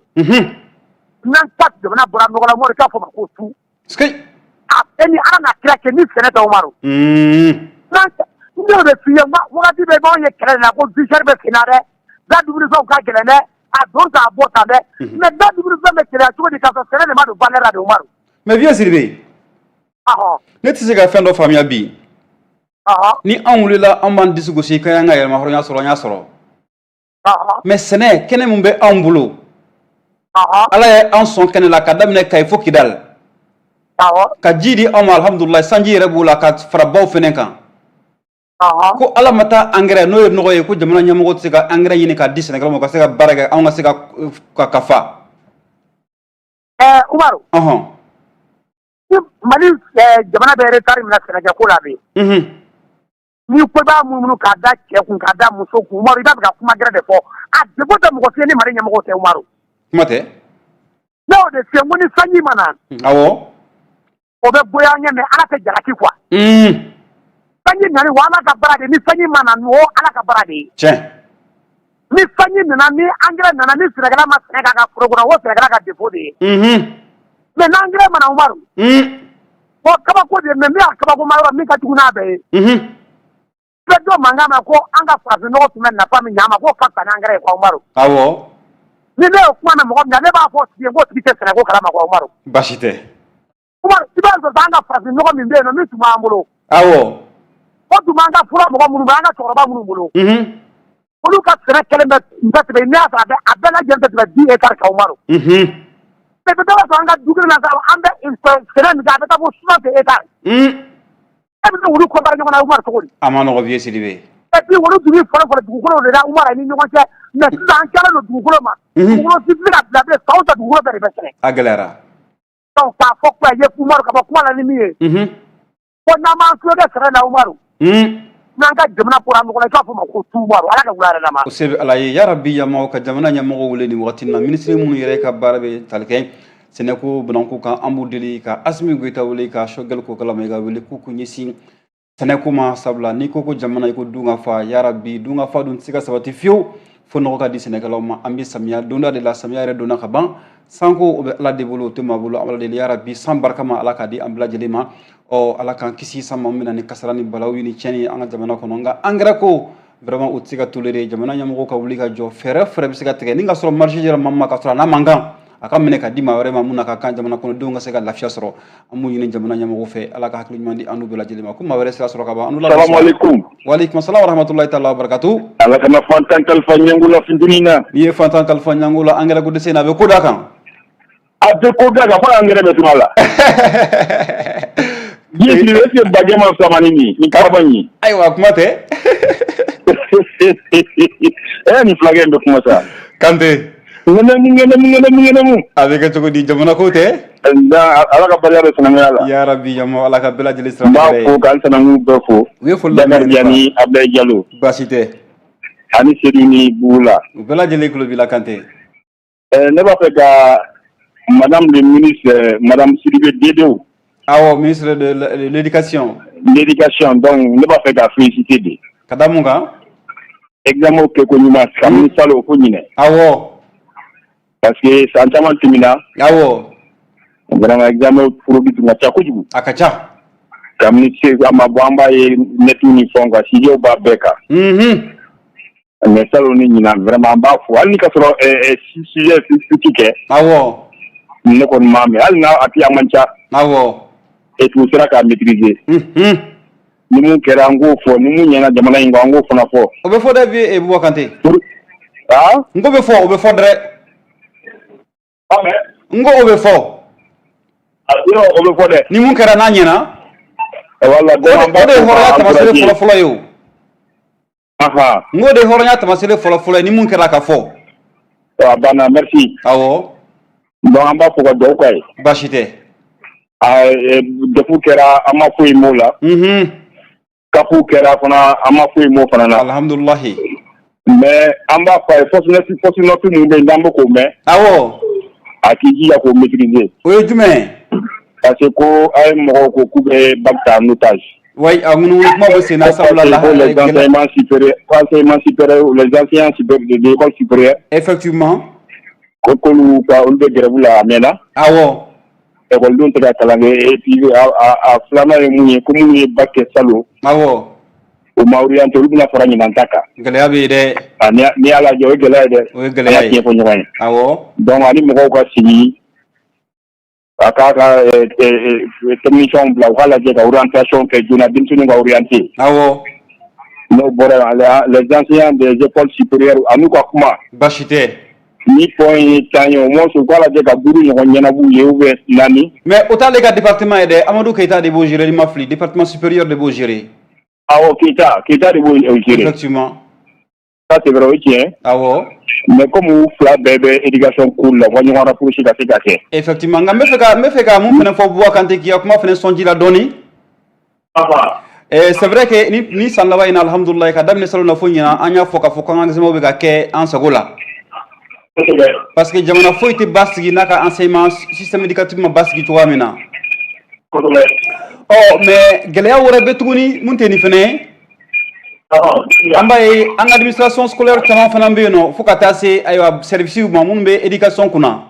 N'an ka jamana bɔra nɔgɔ la, Umaru, i k'a fɔ ma ko su. A e ni Ala n'a kira cɛ, ni sɛnɛ tɛ, Umaru. N'an n y'o de f'i ye, wagati bɛɛ b'anw ye kɛlɛ de la ko vie chère bɛ sen na dɛ, da dumunifɛnw ka gɛlɛn dɛ, a don ta a bɔ tan dɛ. Mais da dumunifɛn bɛ gɛlɛya cogo di k'a sɔrɔ sɛnɛ de ma don valeur la de, Umaru? Mais vieux Sidibe, ne tɛ se ka fɛn dɔ faamuya bi. Ni anw wulila, an b'an disi gosi k'an y'an ka yɛrɛma hɔrɔnya sɔrɔ, an y'a sɔrɔ. Mais sɛnɛ kɛnɛ min bɛ anw bolo, Ala ye an sɔn kɛnɛ la ka daminɛ Kayi fo Kidali, ka ji di anw ma, alhamdulilayi, sanji yɛrɛ b'o la ka fara baw fɛnɛ kan, ko Ala ma taa angɛrɛ, n'o ye nɔgɔ ye, ko jamana ɲɛmɔgɔ tɛ se ka angɛrɛ ɲini k'a di sɛnɛkɛlaw ma ka se ka baara kɛ, anw ka se ka fa? Umaru, ni Mali jamana bɛ retard min na sɛnɛkɛko la bi, n'i ko i b'a munumunu k'a da cɛ kun, k'a da muso kun, Umaru, i b'a fɛ ka kuma gɛrɛ de fɔ. A défaut tɛ mɔgɔ si ye ni Mali ɲɛmɔgɔ tɛ, Umaru. Kuma tɛ. Ne y'o de f'i ye, n ko ni sanji ma na, o bɛ goya an ɲɛ, mais Ala tɛ jalaki quoi. Sanji nani, o Ala ka baara de. Ni sanji ma na, o Ala ka baara de ye. Ni sanji nana, ni engrais nana, ni sɛnɛkɛla ma sɛnɛ k'a ka foro kɔnɔ, o sɛnɛkɛla ka défaut de ye. Mais n'engrais ma na, Umaru, o kabako de ye. Mais min y'a kabakoma yɔrɔ min ka jugu n'a bɛɛ ye, i bɛ dɔ mankan mɛn ko an ka farafin nɔgɔ tun bɛ nafa min ɲɛ a ma, k'o ka fisa ni engrais ye quoi, Umaru. Ni ne y'o kuma mɛn mɔgɔ min na, ne b'a fɔ o tigi ye k'o tigi tɛ sɛnɛko kalama quoi, Umaru. Baasi tɛ. Umaru, i b'a sɔrɔ an ka farafin nɔgɔ min bɛ yen nɔ, min tun b'an bolo, o tun b'an ka fura mɔgɔ minnu bolo, an ka cɛkɔrɔba minnu bolo, olu ka sɛnɛ kɛlen bɛ tun tɛ tɛmɛ, n'i y'a sɔrɔ a bɛɛ lajɛlen tɛ tɛmɛ 10 hectares kan, Umaru. Mais bɛ taa sɔrɔ an ka du kelen na sa, an bɛ sɛnɛ min kɛ, a bɛ taa fo 60 hectares. E bɛ se olu comparer ɲɔgɔn na, Umaru, cogo di? A ma nɔgɔ, vieux Sidibe. Et puis olu tun bɛ fɔlɔ fɔlɔ dugukolo de la, Umaru, ani ɲɔgɔn cɛ. Mais sisan an tilalen don dugukolo ma. Dugukolo si tɛ se ka bila bilen, san o san dugukolo bɛɛ de bɛ sɛnɛ. A gɛlɛyara. Donc k'a fɔ ko ye Umaru, ka bɔ kuma la ni min ye, ko n'an m'an tulo kɛ sɛnɛ la, Umaru, n'an ka jamana bɔra nɔgɔ la, i k'a fɔ ma ko tu, Umaru, Ala ka wula yɛrɛ lama. O se bɛ Ala ye, yarabi. Yamaw ka jamana ɲɛmɔgɔw wele nin wagati in na, minisiri minnu yɛrɛ ka baara bɛ tali kɛ sɛnɛko banako kan, an b'u deli ka Asimi Goyita wele, ka Choguel Kokalla Maïga wele, k'u k'u ɲɛsin sɛnɛko ma, sabula n'i ko ko jamana, i ko dun ka fa. Yarabi, dun ka fa dun tɛ se ka sabati fiyewu fo nɔgɔ ka di sɛnɛkɛlaw ma. An bɛ samiya donda de la, samiya yɛrɛ donna ka ban. Sanko, o bɛ Ala de bolo, o tɛ maa bolo. Ala deli, yarabi, san barika ma, Ala k'a di an bɛɛ lajɛlen ma. Ɔ, Ala k'an kisi san ma min bɛ na ni kasara ni balawu ni tiɲɛni ye an ka jamana kɔnɔ. Nka angɛrɛ ko, vraiment, o tɛ se ka tolérer. Jamana ɲɛmɔgɔw ka wuli ka jɔ, fɛɛrɛ fɛɛrɛ bɛ se ka tigɛ ni ka sɔrɔ marché yɛrɛ ma ma ka sɔrɔ a n'a man kan, a ka minɛ ka di maa wɛrɛ ma mun na ka kan jamana kɔnɔdenw ka se ka lafiya sɔrɔ. An b'o ɲini jamana ɲɛmɔgɔw fɛ. Ala ka hakili ɲuman di an n'u bɛɛ lajɛlen ma. Ko maa wɛrɛ sira sɔrɔ ka ban an n'u la. Salamualeykum. Waaleykum salam wa rahmatulahi taala wa barakatu. Ala kana fantan kalifa ɲɛngo la funteni na. N'i ye fantan kalifa ɲɛngo la, angɛrɛ ko dɛsɛ in na, a bɛ ko d'a kan. A tɛ ko da kan, fo angɛrɛ bɛ tuma la. Diɲɛ est ce que bajɛ ma fisa ni nin nin kaba in ye? Ayiwa, kuma tɛ. Nin fulakɛ in bɛ kuma sa. Kante. Ŋɛnɛmu ŋɛnɛmu ŋɛnɛmu ŋɛnɛmu. A bɛ kɛ cogo di? Jamana ko tɛ. Ala ka barika bɛ sinankunya la. Yarabi, yama, Ala ka bɛɛ lajɛlen sira. N b'a fo k'an sinankun bɛɛ fo. U ye foli lamɛn. Bakarijan ni Abulayi Jalo. Baasi tɛ. Ani Sedu ni Bugula. U bɛɛ lajɛlen tulo b'i la, Kante. Ne b'a fɛ ka madame le ministre, madame Sidibé Dedew. Awɔ, ministre de l'éducation. L'éducation, donc ne b'a fɛ ka féliciter de. Ka da mun kan? Examen kɛ ko ɲuman kabini salon fo ɲinɛ. Parce que san caman tɛmɛna. Vraiment, examen fraude tun ka ca kojugu. A ka ca. Kabini se a ma bɔ, an b'a ye net ni fɛnw kan, sujet b'a bɛɛ kan. Mais salon ni ɲinan, vraiment, an b'a fo, hali ni ka sɔrɔ sujet fuite kɛ. Ne kɔni m'a mɛn, hali n'a a a man ca. Et puis u sera k'a maîtriser. Ni mun kɛra, an k'o fɔ. Ni mun ɲɛna jamana in kɔ, an k'o fana fɔ. O bɛ fɔ dɛ, bi Buba Kante. Ah? N ko bɛ fɔ, o bɛ fɔ dɛ. N ko o bɛ fɔ. O bɛ fɔ dɛ. Ni mun kɛra n'a ɲɛna. Wala. O de ye hɔrɔnya taamasere fɔlɔ fɔlɔ ye o. N k'o de ye hɔrɔnya taamasere fɔlɔ fɔlɔ ye, ni mun kɛra ka fɔ. A banna, merci. Awɔ. Donc an b'a fɔ ka dugawu k'a ye. Baasi tɛ. DEF kɛra, an ma foyi m'o la. CAP kɛra fana, an ma foyi m'o fana na. Alhamdulilahi. Mais an b'a fɔ a ye, fausse note mun bɛ yen n'an bɛ k'o mɛn. A k'i jija k'o maîtriser. O ye jumɛn ye? Parce que ko a ye mɔgɔw ko k'u bɛ bac ta en otage. Oui, a ŋunuŋunu kuma bɛ sen na, sabula la. Les enseignements supérieurs, enseignement supérieur, les enseignants supérieurs de l'école supérieure. Effectivement. Ko k'olu ka olu bɛ grève la a mɛnna. Ekɔlidenw tɛ ka kalan kɛ et puis a filanan ye mun ye, ko minnu ye bac kɛ salon, u ma orienté, olu bɛna fara ɲinan ta kan. Gɛlɛya bɛ yen dɛ. A n'i y'a lajɛ, o ye gɛlɛya ye dɛ. O ye gɛlɛya ye. An ka tiɲɛ fɔ ɲɔgɔn ye. Donc ani mɔgɔw ka sigi a k'a ka techniciens bila u k'a lajɛ ka orientation kɛ joona, denmisɛnninw ka orienté. N'o bɔra yan, les enseignants des écoles supérieures an'u ka kuma. Baasi tɛ. Ni point ye 10 ye, au moins u k'a lajɛ ka 5 ɲɔgɔn ɲɛnab'u ye ou bien 4. Mais o t'ale ka département ye dɛ, Amadou Keita de b'o gérer, ni ma fili, département supérieur de b'o gérer. Awɔ, Keita de b'o gérer. Effectivement. Ça, c'est vrai, o ye tiɲɛ. Mais comme u fila bɛɛ bɛ éducation cour la, u ka ɲɔgɔn rapprocher ka se ka kɛ. Effectivement, nka n bɛ fɛ ka mun fana fɔ, Buwa Kante, k'i ka kuma fana sɔnji la dɔɔni. C'est vrai que ni san laban in na, alhamdulilayi, ka daminɛ salon na fo ɲinan, an y'a fɔ k'a fɔ k'an ka examen bɛ ka kɛ an sago la. Parce que jamana foyi tɛ basigi n'a ka enseignement système éducatif ma basigi cogoya min na. Ɔ, mais gɛlɛya wɛrɛ bɛ tuguni mun tɛ nin fɛnɛ ye. An b'a ye an ka administration scolaire caman fana bɛ yen nɔ, fo ka taa se ayiwa service ma minnu bɛ éducation kunna.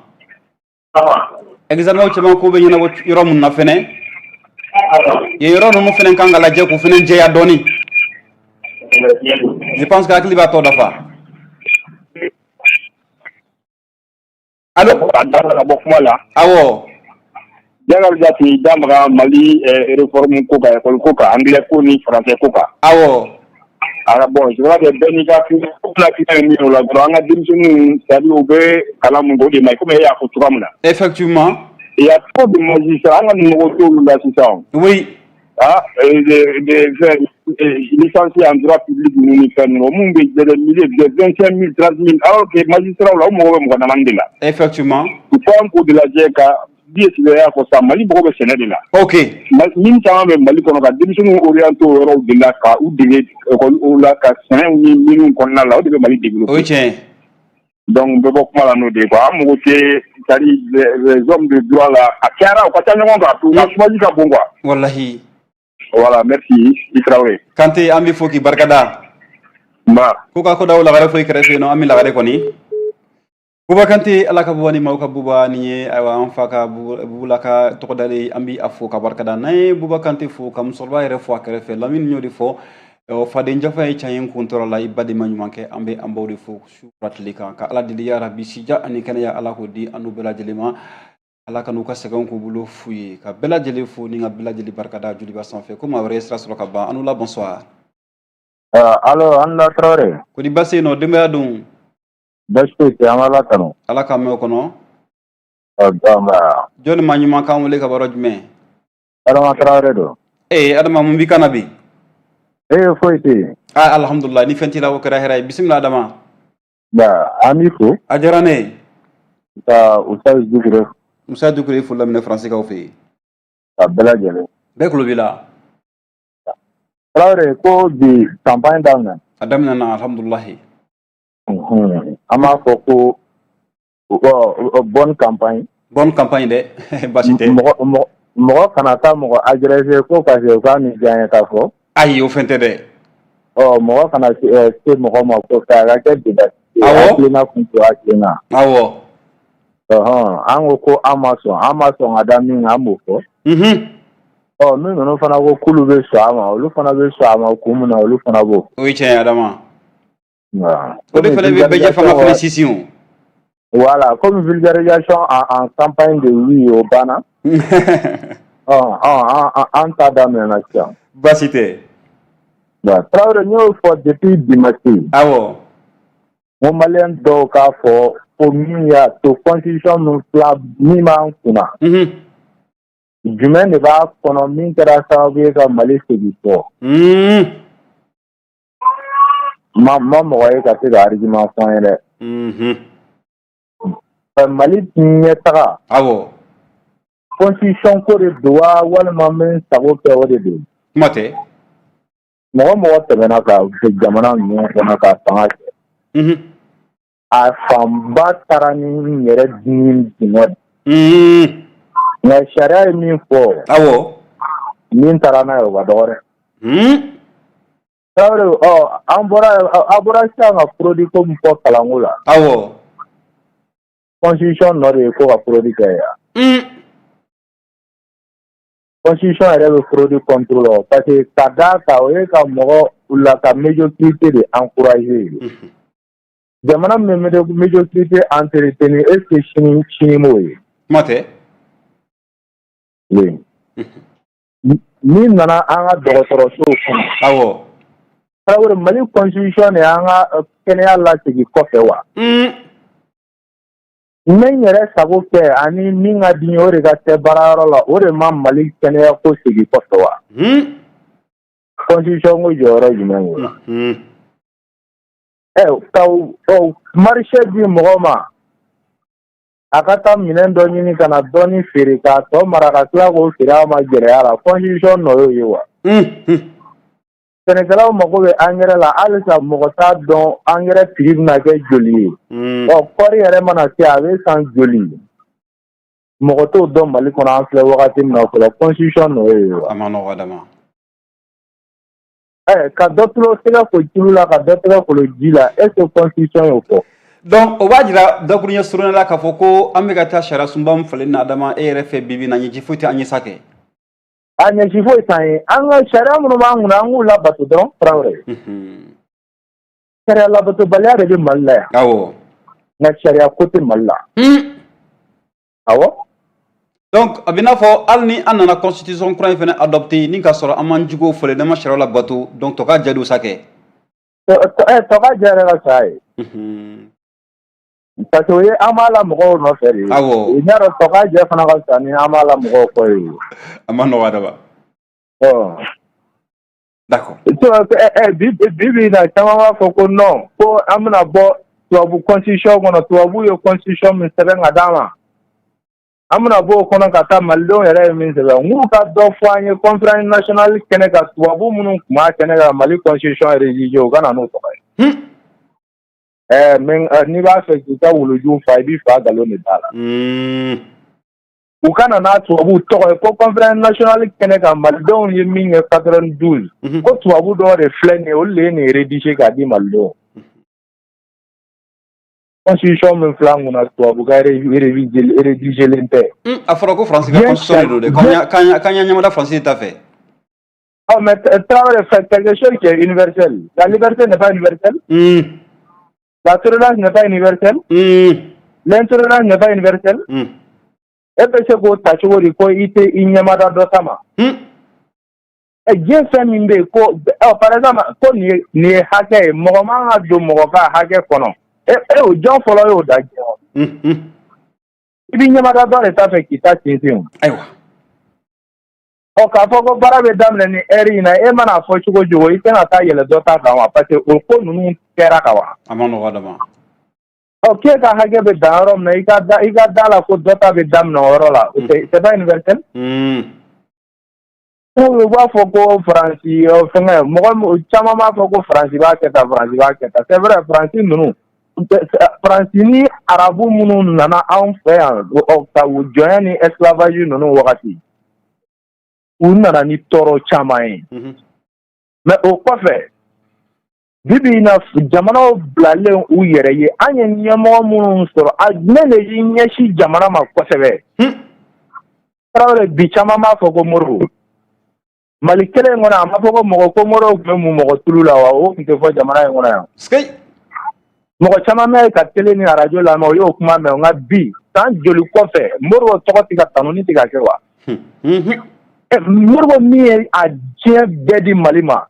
Examen caman ko bɛ ɲɛnabɔ yɔrɔ mun na fɛnɛ. Yen yɔrɔ ninnu fɛnɛ kan ka lajɛ k'u fɛnɛ jɛya dɔɔni. Je pense que hakili b'a tɔ dafa. Allo. A da ka bɔ kuma la. Awɔ. Jakarija tun y'i da maga Mali réforme ko kan, école ko kan, anglais ko ni français ko kan. A bon, je crois que bɛɛ n'i ka hakilina ye min ye o la dɔrɔn, an ka denmisɛnninw, c'est à dire u bɛ kalan mun kɛ, o de ma ɲi, komi e y'a fɔ cogoya min na. Il y a trop de magistrats, an ka mɔgɔw t'olu la sisan. Ah, des licenciés en droit public ninnu ni fɛn ninnu, mun bɛ des milliers, des 25 000, 30 000, alors que magistrats la, o mago bɛ mɔgɔ damani de la. Il faut an k'o de lajɛ ka di y'a fɔ sisan, Mali mago bɛ sɛnɛ de la. Min caman bɛ Mali kɔnɔ, ka denmisɛnninw orienté o yɔrɔw de la, ka u dege école o la, ka sɛnɛw ni minnu kɔnɔna la, o de bɛ Mali développer. O ye tiɲɛ ye. Donc bɛɛ bɔ kuma la n'o de ye quoi. An mago tɛ, c'est à dire les hommes de droit la, a cayara, u ka ca ɲɔgɔn kan, u ka chômage ka bon quoi. Wallahi. Voilà, merci i Tarawele. Kante, an bɛ fo k'i barikada. Nba. Ko ka ko daw lagare foyi kɛrɛfɛ yen nɔ, an bɛ lagare kɔni. Buba Kante, Ala ka buba ni maaw ka buba nin ye. Ayiwa, an fa ka bubula ka tɔgɔ dalen, an bɛ a fo ka barikada. N'an ye Buba Kante fo ka musokɔrɔba yɛrɛ fo a kɛrɛfɛ, Lamini y'o de fɔ, faden jafa ye tiɲɛ ye, kun tɔɔrɔ la, i ba de ma ɲuman kɛ. An bɛ an baw de fo su fara tile kan, ka Ala deli, ya rabi, sija ani kɛnɛya, Ala k'o di an n'u bɛɛ lajɛlen ma. Ala ka n'u ka sɛgɛnw k'u bolo fu ye, ka bɛɛ lajɛlen fo ni ka bɛɛ lajɛlen barikada joliba sanfɛ. Ko maa wɛrɛ ye sira sɔrɔ ka ban an n'u la. Bonsoir. Allo, an la Tarawele. Ko di baasi yen nɔ, denbaya dun? Baasi foyi tɛ, an b'Ala tanu. Ala k'an mɛn o kɔnɔ. Nba. Jɔnni maa ɲuman k'an wele ka bɔ yɔrɔ jumɛn? Adama Tarawele don. Ee Adama, mun b'i kan na bi? Ee, foyi tɛ yen. Ah, alhamdulilah, ni fɛn t'i la, o kɛra hɛrɛ ye. Bisimila Adama. Nba, an b'i fo. A diyara ne ye. Ka Ustaz Dukure. Musa Dukure foli laminɛ Faransikaw fɛ yen. Ka bɛɛ lajɛlen. Bɛɛ tulo b'i la. Tarawele, ko bi campagne daminɛ. A daminɛna, alhamdulilahi. An b'a fɔ ko bonne campagne. Bonne campagne dɛ, baasi tɛ. Mɔgɔ kana taa mɔgɔ agressé ko parce que k'a ni diya ye k'a fɔ. Ayi, o fɛn tɛ dɛ. Ɔ, mɔgɔ kana se mɔgɔ ma ko a ka kɛ débat. Hakilina kun to hakilina. Ɔhɔn, an ko an ma sɔn, an ma sɔn ka da min kan, an b'o fɔ. Ɔ, min ninnu fana ko k'olu bɛ sɔn a ma, olu fana bɛ sɔn a ma kun min na, olu fana b'o. O ye tiɲɛ ye Adama. O de fana bɛ bɛɛ fanga fana sinsin o. Voilà, comme vulgarisation en campagne de oui, o banna. Ɔ ɔ, an ta daminɛna sisan. Baasi tɛ. Tarawele, n y'o fɔ depuis dimanche. N ko maliyɛn dɔw k'a fɔ ko min y'a to constitution min fila min b'an kunna, jumɛn de b'a kɔnɔ min kɛra sababu ye ka Mali segin kɔ? Ma mɔgɔ ye ka se ka argument fɔ an ye dɛ. Mali ɲɛtaga. Constitution ko de don wa, walima n bɛ n sago kɛ o de don? Kuma tɛ. Mɔgɔ tɛmɛna ka jamana ninnu kɔnɔ ka fanga kɛ. A fanba taara ni n yɛrɛ dun dingɛ. Nka sariya ye min fɔ. Min taara n'a ye, o ka dɔgɔ dɛ. Tarawele, ɔ, an bɔra, a bɔra sisan ka produit ko min fɔ kalanko la. Constitution nɔ de ye ko ka fraude kɛ yan. Constitution yɛrɛ bɛ fraude contre la, parce que ka d'a kan, o ye ka mɔgɔ la ka médiocrité de encourager. Jamana min bɛ médiocrité entretenir, est ce que sini sini m'o ye? Kuma tɛ. Oui. N'i nana an ka dɔgɔtɔrɔsow kɔnɔ. Tarawele, Mali constitution de y'an ka kɛnɛya lasegin kɔfɛ wa? N bɛ n yɛrɛ sago kɛ ani min ka di n ye, o de ka kɛ baarayɔrɔ la, o de ma Mali kɛnɛya ko segin kɔfɛ wa? Constitution ko jɔyɔrɔ jumɛn b'o la? Ɛ, ka marché di mɔgɔ ma, a ka taa minɛn dɔ ɲini ka na dɔɔni feere k'a tɔ mara ka tila k'o feere a ma gɛlɛya la, constitution nɔ y'o ye wa? Sɛnɛkɛlaw mago bɛ angɛrɛ la, halisa mɔgɔ t'a dɔn angɛrɛ prix bɛna kɛ joli ye. Ɔ, kɔɔri yɛrɛ mana se, a bɛ san joli, mɔgɔ t'o dɔn Mali kɔnɔ. An filɛ wagati min na fɔlɔ, constitution nɔ y'o ye wa? A ma nɔgɔ, Adama. Ɛ, ka dɔ tulo tɛgɛ ko tulu la, ka dɔ tɛgɛ kolo ji la, est ce que constitution y'o fɔ? Donc o b'a jira dakuruɲɛ surunya la k'a fɔ ko an bɛ ka taa sariya sunba min falen na, Adama, e yɛrɛ fɛ, bi bi in na, ɲɛci foyi tɛ an ye sa kɛ. A ɲɛsi foyi t'an ye. An ka sariya minnu b'an kunna, an k'u labato dɔrɔn. Tarawele, sariya labatobaliya de bɛ Mali la yan. Nka sariya ko tɛ Mali la. Awɔ. Donc a bɛ n'a fɔ hali ni an nana constitution kura in fana adopté ni k'a sɔrɔ an m'an juguw falen, n'an ma sariya labato, donc tɔ ka jɛ don sa kɛ. Tɔ ka jɛ yɛrɛ ka saya ye. Parce que o ye an b'a la mɔgɔw nɔfɛ de ye. N y'a dɔn, tɔ ka jɛ fana ka fisa ni an b'a la mɔgɔw kɔ ye. A ma nɔgɔ, Adama. D'accord. Bi bi in na, caman b'a fɔ ko non, ko an bɛna bɔ tubabu constitution kɔnɔ. Tubabu ye constitution min sɛbɛn ka d'an ma, an bɛna bɔ o kɔnɔ ka taa malidenw yɛrɛ ye min sɛbɛn. N k'u ka dɔ fɔ an ye conférence nationale kɛnɛ kan, tubabu minnu tun b'a kɛnɛ kan Mali constitution rédigé, u ka na n'o tɔgɔ ye. Ɛɛ, mais n'i b'a fɛ k'i ka wulujuw fa, i b'i fa nkalon de da la. U ka na n'a tubabuw tɔgɔ ye ko conférence nationale kɛnɛ kan, malidenw ye min kɛ 92, ko tubabu dɔw de filɛ nin ye, olu de ye nin rédigé k'a di malidenw. Constitution min filɛ an kunna, tubabu ka rédigé tɛ. A fɔra ko Faransi ka constitution de don dɛ, k'an y'an ɲɛmada Faransi de ta fɛ. Oh, mais Traoré fait quelque chose qui est universel. La liberté n'est pas universelle. La tolérance n'est pas universelle. L'intolérance n'est pas universelle. E bɛ se k'o ta cogo di ko i tɛ i ɲɛmada dɔ ta ma? Ɛ, diɲɛ fɛn min bɛ yen ko ɔ, par exemple, ko nin ye hakɛ ye, mɔgɔ man ka don mɔgɔ ka hakɛ kɔnɔ. E e o jɔn fɔlɔ y'o da diɲɛ kɔnɔ? I b'i ɲɛmada dɔ de ta fɛ k'i ta sinsin o. Ɔ, k'a fɔ ko baara bɛ daminɛ ni heure in na, e mana fɔ cogo o cogo, i tɛna taa yɛlɛ dɔ ta kan wa? Parce que o ko ninnu kɛra ka wa. A ma nɔgɔ, Adama. Ɔ, k'e ka hakɛ bɛ dan yɔrɔ min na, i ka da la ko dɔ ta bɛ daminɛ o yɔrɔ la, c'est pas universel. U b'a fɔ ko Faransi fɛngɛ, mɔgɔ caman b'a fɔ ko Faransi b'a kɛ tan, Faransi b'a kɛ tan. C'est vrai, Faransi ninnu, Faransi ni arabu minnu nana anw fɛ yan ka u jɔnya ni esclavage ninnu wagati, u nana ni tɔɔrɔ caman ye. Mais o kɔfɛ, bi bi in na, jamanaw bilalen u yɛrɛ ye, an ye ɲɛmɔgɔ minnu sɔrɔ, a jumɛn de y'i ɲɛsin jamana ma kosɛbɛ? Tarawele, bi caman b'a fɔ ko Modibo. Mali kelen in kɔnɔ, a ma fɔ ko mɔgɔ ko Modibo tun bɛ mun mɔgɔ tulu la wa? O tun tɛ fɔ jamana in kɔnɔ yan. Mɔgɔ caman bɛ ka télé ni arajo lamɛn, o y'o kuma mɛn. Nka bi, san joli kɔfɛ, Modibo tɔgɔ tɛ ka tanuni tɛ ka kɛ wa? Modibo min ye a diɲɛ bɛɛ di Mali ma,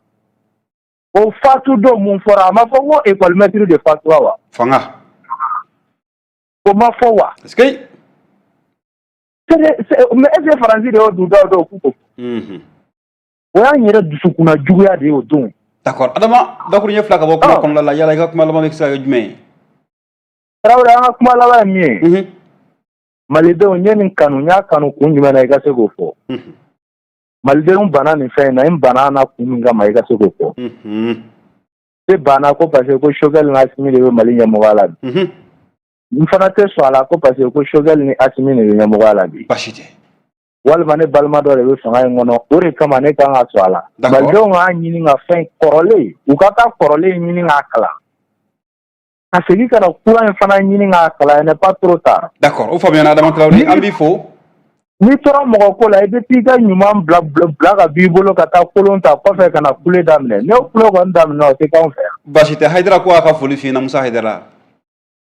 o fatu don, mun fɔra? A ma fɔ ko école maître de fatura wa? Fanga. O ma fɔ wa? Mais est ce que Faransi de y'o duntaw dɔw k'u ko? O y'an yɛrɛ dusukunna juguya de ye o don. D'accord, Adama, dakuruɲɛ fila ka bɔ kuma kɔnɔna la, yala i ka kuma laban bɛ se ka kɛ jumɛn ye? Tarawele, an ka kuma laban ye min ye, malidenw, n ye nin kanu, n y'a kanu kun jumɛn na, i ka se k'o fɔ. Malidenw banna nin fɛn in na, n banna na kun min kama, i ka se k'o fɔ. Ne banna ko parce que ko Choguel ni Assimi de bɛ Mali ɲɛmɔgɔya la bi. N fana tɛ sɔn a la ko parce que ko Choguel ni Assimi de bɛ ɲɛmɔgɔya la bi. Baasi tɛ. Walima ne balima dɔ de bɛ fanga in kɔnɔ, o de kama ne kan ka sɔn a la. Malidenw k'a ɲini ka fɛn kɔrɔlen, u ka taa kɔrɔlen ɲini k'a kalan. Ka segin ka na kura in fana ɲini k'a kalan, il n'est pas trop tard. D'accord, o faamuyana. Adama Traoré, an b'i fo. N'i tora mɔgɔ ko la, i bɛ t'i ka ɲuman bila bila ka b'i bolo ka taa kolon ta kɔfɛ ka na kule daminɛ. N'o kule kɔni daminɛ, o tɛ k'anw fɛ yan. Baasi tɛ. Hayidara ko a ka foli f'i ɲɛna, Musa Hayidara.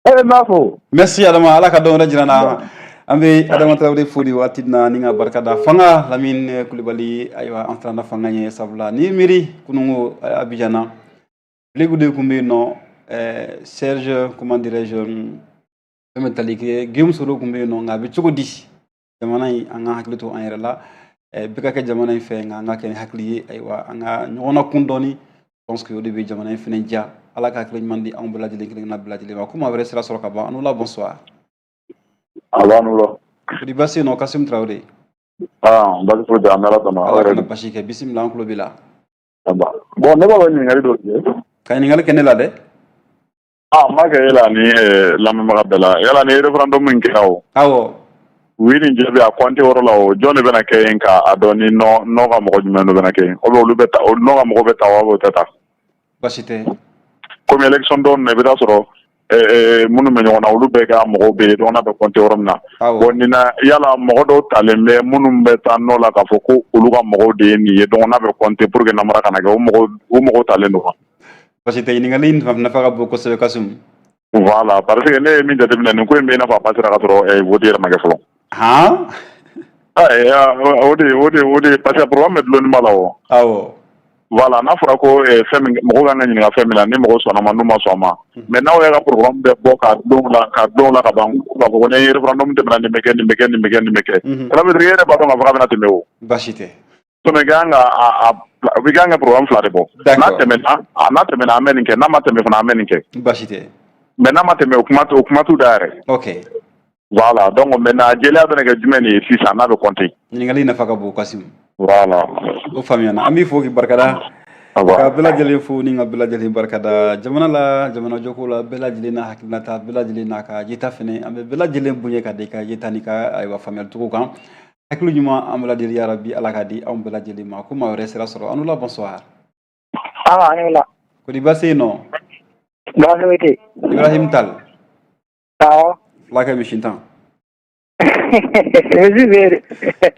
E bɛ n b'a fo. Merci Adama, Ala ka dɔn wɛrɛ jira n na. An bɛ Adama Traoré fo nin waati in na ni ka barika da fanga Lamine Kulibali. Ayiwa, an siranna fanga ɲɛ, sabula n'i miiri kununko Abidjan na, Ligue de tun bɛ yen nɔ, Serge, comment dirais-je, fɛn bɛ tali kɛ, Guillaume Soro tun bɛ yen nɔ. Nka a bɛ cogo di jamana in? An ka hakili to an yɛrɛ la. Bɛɛ ka kɛ jamana in fɛ, nka an ka kɛ ni hakili ye. Ayiwa, an ka ɲɔgɔn nakun dɔɔni, je pense que o de bɛ jamana in fɛnɛ diya. Ala ka hakili ɲuman di anw bɛɛ lajɛlen kelen kelenna bɛɛ lajɛlen ma. Ko maa wɛrɛ sira sɔrɔ ka ban. An la, bonsoir. A b'an la. Kodi baasi yen nɔ, Kasim Traoré? Ah, baasi foyi tɛ, an bɛ Ala tanu. Ala kana basi kɛ. Bisimila, an tulo b'i la. Bon, ne b'a fɛ ɲininkali dɔ kɛ. Ka ɲininkali kɛ ne la dɛ. Ah, n b'a kɛ e la ni lamɛnbaga bɛɛ la. Yala ni référendum min kɛra o. Awɔ. Oui ni jaabi a compte yɔrɔ la o, jɔn de bɛna kɛ yen k'a dɔn ni non ka mɔgɔ jumɛn de bɛna kɛ yen? Ou bien olu bɛ ta, non ka mɔgɔ bɛ ta wa o tɛ ta? Baasi tɛ. Komi élection dɔw na, i bɛ taa sɔrɔ minnu bɛ ɲɔgɔn na, olu bɛɛ ka mɔgɔw bɛ yen, donc n'a bɛ compter yɔrɔ min na. Bon, nin na, yala mɔgɔ dɔw talen bɛ minnu bɛ taa nɔ la k'a fɔ ko olu ka mɔgɔw de ye nin ye, donc n'a bɛ compter pour que namara kana kɛ, o mɔgɔw talen don wa? Baasi tɛ, ɲininkali nafa ka bon kosɛbɛ, Kasim. Voilà, parce que ne ye min jateminɛ, nin ko in bɛ i n'a fɔ a passera ka sɔrɔ vote yɛrɛ ma kɛ fɔlɔ. Han? O de parce que problème bɛ dulonni b'a la o. Voilà, n'a fɔra ko fɛn min, mɔgɔw kan ka ɲininka fɛn min na, ni mɔgɔw sɔnna ma, n'u ma sɔn a ma. Mais n'aw y'a ka programme bɛɛ bɔ k'a don la ka ban, k'a fɔ ko ni référendum tɛmɛna, nin bɛ kɛ, nin bɛ kɛ, nin bɛ kɛ, nin bɛ kɛ. Ça veut dire e yɛrɛ b'a dɔn k'a fɔ k'a bɛna tɛmɛ o. Baasi tɛ. Donc i kan ka programme fila de bɔ. N'a tɛmɛna, an bɛ nin kɛ, n'a ma tɛmɛ fana, an bɛ nin kɛ. Baasi tɛ. Mais n'a ma tɛmɛ, o kuma t'u da yɛrɛ. Voilà, donc maintenant jɛlenya bɛna kɛ jumɛn de ye sisan n'a bɛ compter? Ɲininkali nafa ka bon, Kasim. Voilà. O faamuyana, an b'i fo k'i barikada. Ka bɛɛ lajɛlen fo ni ka bɛɛ lajɛlen barikada jamana la, jamana jɔko la, bɛɛ lajɛlen n'a hakilinata, bɛɛ lajɛlen n'a ka yeta fɛnɛ. An bɛ bɛɛ lajɛlen bonya ka da i ka yeta n'i ka, ayiwa, faamuyali cogo kan. Hakili ɲuman, an bɛɛ lajɛlen, yarabi Ala k'a di anw bɛɛ lajɛlen ma. Ko maa wɛrɛ sira sɔrɔ. An la, bonsoir. Ah, ani la. Kodi baasi yen nɔ? Baasi foyi tɛ. Ibrahim Tal. Awɔ. Fulakɛ misintan. Misi bɛ yen.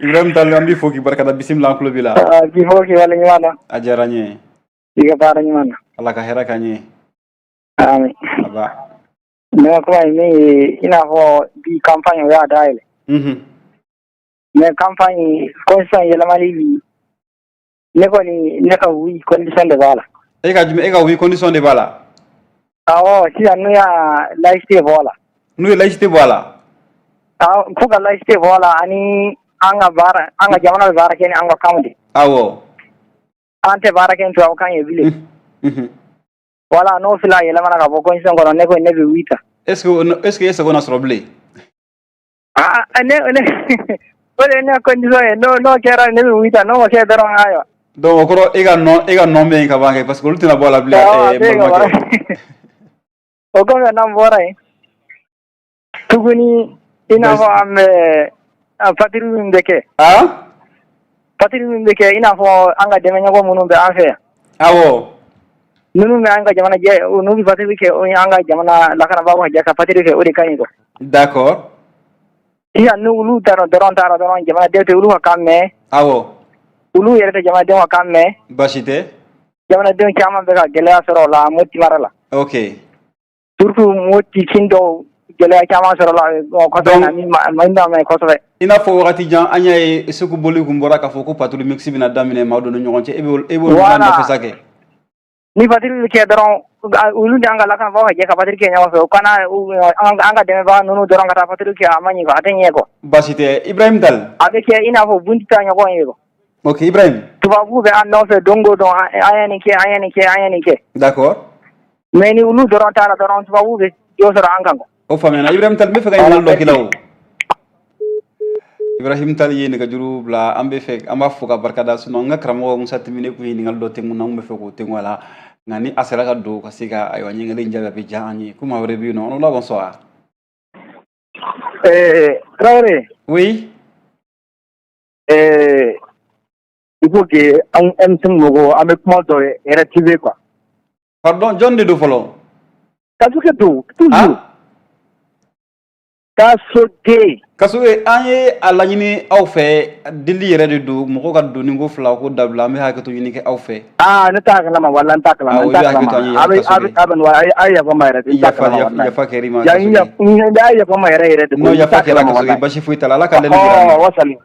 Ibrahim Tal, an b'i fo k'i barikada. Bisimila, an tulo b'i la. K'i fo k'i waleɲuman dɔn. A diyara n ye. I ka baara ɲuman na. Ala ka hɛrɛ k'an ye. Amin. Aba. Ne ka kuma ye min ye, i n'a fɔ bi campagne o y'a dayɛlɛ. Mais campagne constitution yɛlɛmali bi, ne kɔni, ne ka oui condition de b'a la. E ka jumɛn? E ka oui condition de b'a la? Awɔ, sisan n'u y'a laïcité bɔ a la. N'u ye laïcité bɔ a la. Awɔ, fo ka laïcité bɔ a la, ani an ka baara, an ka jamana bɛ baara kɛ ni an ka kanw de. An tɛ baara kɛ ni tubabukan ye bilen. Voilà, n'o fila yɛlɛmana ka bɔ constitution kɔnɔ, ne ko ne bɛ oui ta. Est ce que e sago na sɔrɔ bilen? Ah, ne o de ye ne ka condition ye. N'o kɛra, ne bɛ oui ta, n'o ma kɛ dɔrɔn, ayiwa. Donc o kɔrɔ, e ka nɔ bɛ yen ka ban kɛ, parce que olu tɛna bɔ a la bilen. Awɔ, a bɛ yen ka ban. O kɔfɛ, n'an bɔra yen tuguni, i n'a fɔ an bɛ patrouille min bɛ kɛ. Patrouille min bɛ kɛ, i n'a fɔ an ka dɛmɛɲɔgɔn minnu bɛ an fɛ yan. Ninnu bɛ an ka jamana jɛ, n'u bɛ patrouille kɛ, o ye an ka jamana lakanabagaw ka jɛ ka patrouille kɛ, o de ka ɲi quoi. Sisan ni olu taara dɔrɔn, jamanadenw tɛ olu ka kan mɛn. Olu yɛrɛ tɛ jamanadenw ka kan mɛn. Baasi tɛ. Jamanadenw caman bɛ ka gɛlɛya sɔrɔ o la Mopti mara la. Surtout Mopti kin dɔw, gɛlɛya caman sɔrɔ la kosɛbɛ na min ma mɛn kosɛbɛ. I n'a fɔ wagati jan, an y'a ye Segu boli kun bɔra k'a fɔ ko patrouille mixte bɛna daminɛ maaw ni ɲɔgɔn cɛ. E b'o nɔfɛ sa kɛ. Ni patrouille bɛ kɛ dɔrɔn, olu ni an ka lakanabagaw ka jɛ ka patrouille kɛ ɲɔgɔn fɛ. O kana an ka dɛmɛbaga ninnu dɔrɔn ka taa patrouille kɛ, a ma ɲɛ quoi, a tɛ ɲɛ quoi. Baasi tɛ, Ibrahim Tal. A bɛ kɛ i n'a fɔ bunti ta ɲɔgɔn ye quoi. Ok, Ibrahim. Tubabuw bɛ an nɔfɛ don o don, an ye nin kɛ, an ye nin kɛ, an ye nin kɛ. Mais ni olu dɔrɔn taara dɔrɔn, tubabuw bɛ jo sɔrɔ an kan quoi. O faamuyana, Ibrahim Tal. N bɛ fɛ ka ɲininkali dɔ k'i la o. Ibrahim Tal ye nɛgɛjuru bila. An bɛ fɛ an b'a fo ka barikada, sinon n ka karamɔgɔ Musa Timine kun ye ɲininkali dɔ tɛnku na, n kun bɛ fɛ k'o tɛnku a la. Nka ni a sera ka don ka se ka, ayiwa, ɲininkali in jaabi, a bɛ diya an ye. Ko maa wɛrɛ bɛ yen nɔ. An la, bonsoir. Traoré. Oui. Il faut que an M5 mɔgɔw, an bɛ kuma dɔ relativer quoi. Pardon, jɔn de don fɔlɔ? Kasoge don toujours. Kasoge. Kasoge, an ye a laɲini aw fɛ, deli yɛrɛ de don, mɔgɔw ka donni ko fila ko dabila, an bɛ hakɛto ɲini kɛ aw fɛ. Aa, ne t'a kalama, walahi n t'a kalama, n t'a kalama. A bɛ a bɛ a bɛ a ye yafa n ma yɛrɛ de, n t'a kalama walahi. Yafa kɛr'i ma. Yan, a ye yafa n ma yɛrɛ yɛrɛ de. Non, yafa kɛra Kasoge, basi foyi t'a la, Ala ka lɛnni jira an na. Wasali.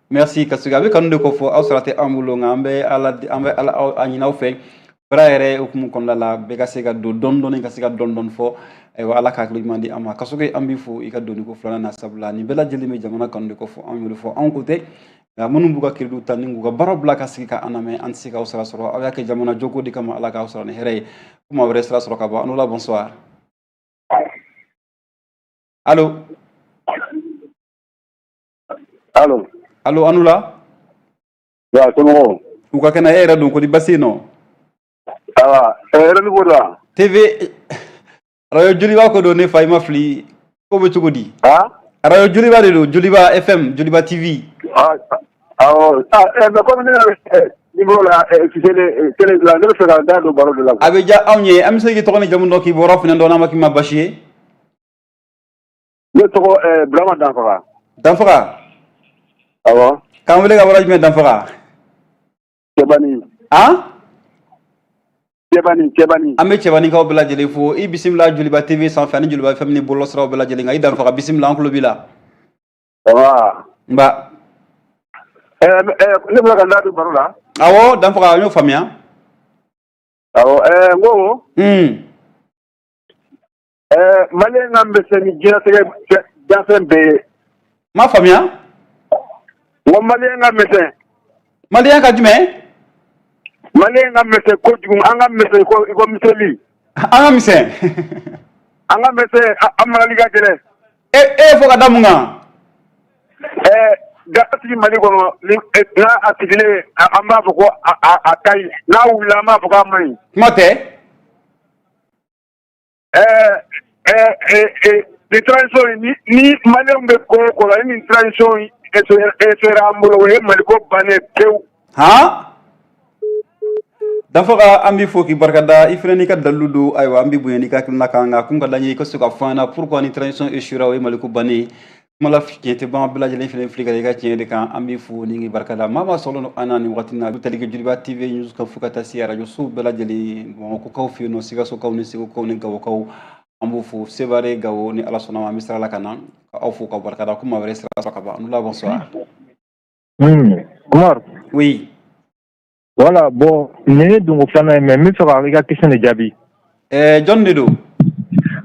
Merci Kasoge, a bɛ kanu de ko fɔ, aw sara tɛ an bolo, nka an bɛ Ala an bɛ Ala a ɲini aw fɛ. Baara yɛrɛ hukumu kɔnɔna la, bɛɛ ka se ka don dɔɔni dɔɔni, ka se ka dɔɔni dɔɔni fɔ. Ayiwa, Ala ka hakili ɲuman di an ma. Kasoge, an b'i fo i ka donni ko filanan na, sabula nin bɛɛ lajɛlen bɛ jamana kanu de ko fɔ, anw y'o de fɔ, anw ko tɛ. Nka minnu b'u ka crédit ta ni k'u ka baaraw bila ka sigi ka an lamɛn, an tɛ se k'aw sara sɔrɔ. Aw y'a kɛ jamana jɔko de kama, Ala k'aw sara ni hɛrɛ ye. Ko maa wɛrɛ sira sɔrɔ ka bɔ an la. Bonsoir, allo. Allo. Allo, an la. Ya, somɔgɔw? U ka kɛnɛ, e yɛrɛ don ko di, basi yen nɔ? Ça va, renouveau don wa? TV radio Joliba ko don, ne fa, i ma fili, ko bɛ cogo di? Ah? Radio Joliba de don, Joliba FM, Joliba TV. Ah, awɔ, ah, mais comme ne yɛrɛ numéro la télé la, ne bɛ fɛ ka da don baro de la. A bɛ diya anw ye, an bɛ se k'i tɔgɔ ni jamu dɔn, k'i bɔra fɛnɛ dɔn, n'a ma k'i ma basi ye? Ne tɔgɔ Burama Danfaga. Danfaga? Awɔ. K'an wele ka bɔra jumɛn, Danfaga? Cɛbani. Han? Cɛbani, Cɛbani. An bɛ Cɛbanikaw bɛɛ lajɛlen fo. I bisimila Joliba TV sanfɛ ani Joliba FM ni bɔlɔlɔsiraw bɛɛ lajɛlen kan. I Danfaga, bisimila, an tulo b'i la. Ça va. Nba. Ne bɛ ka n da don baro la. Awɔ, Danfaga, an y'o faamuya. Awɔ, n ko. Maliyɛn ka misɛn ni diɲɛlatigɛ danfɛn bɛɛ ye. N m'a faamuya. N ko maliyɛn ka misɛn. Maliyɛn ka jumɛn? Maliyɛn ka misɛn kojugu, an ka misɛn i ko miseli. An ka misɛn. An ka misɛn, an marali ka gɛlɛn. E e fɔ ka da mun kan? Gatigi Mali kɔnɔ, ni n'a a sigilen, an b'a fɔ ko a ka ɲi, n'a wulila, an b'a fɔ k'a man ɲi. Kuma tɛ. Ɛɛ nin transition ni ni maliyɛnw bɛ ko o ko la, ni nin transition sera an bolo, o ye Maliko bannen pewu. Han? Danfaga, an b'i fo k'i barikada, i fana n'i ka dalilu don. Ayiwa, an b'i bonya n'i ka hakilina kan, nka kun ka d'an ye i ka se ka fɔ an ɲɛna pourquoi ni transition échouera, o ye Maliko bannen ye. Kuma la, tiɲɛ tɛ ban, bɛɛ lajɛlen fana fili ka i ka tiɲɛ de kan. An b'i fo ni k'i barikada. Maa maa sɔrɔlen don an na nin waati in na, tali kɛ Joliba TV News kan, fo ka taa se radio sow bɛɛ lajɛlen, Bamakɔkaw fɛ yen nɔ, Sikasokaw ni Segukaw ni Gawokaw, an b'u fo. Sevare, Gawo, ni Ala sɔnna ma, an bɛ sira la ka na ka aw fo ka barikada. Ko maa wɛrɛ sira sɔrɔ ka ban. An la, bonsoir. Umar. Oui. Voilà, bon, nin ye donko filanan ye, mais n bɛ fɛ ka i ka question de jaabi. Jɔn de don?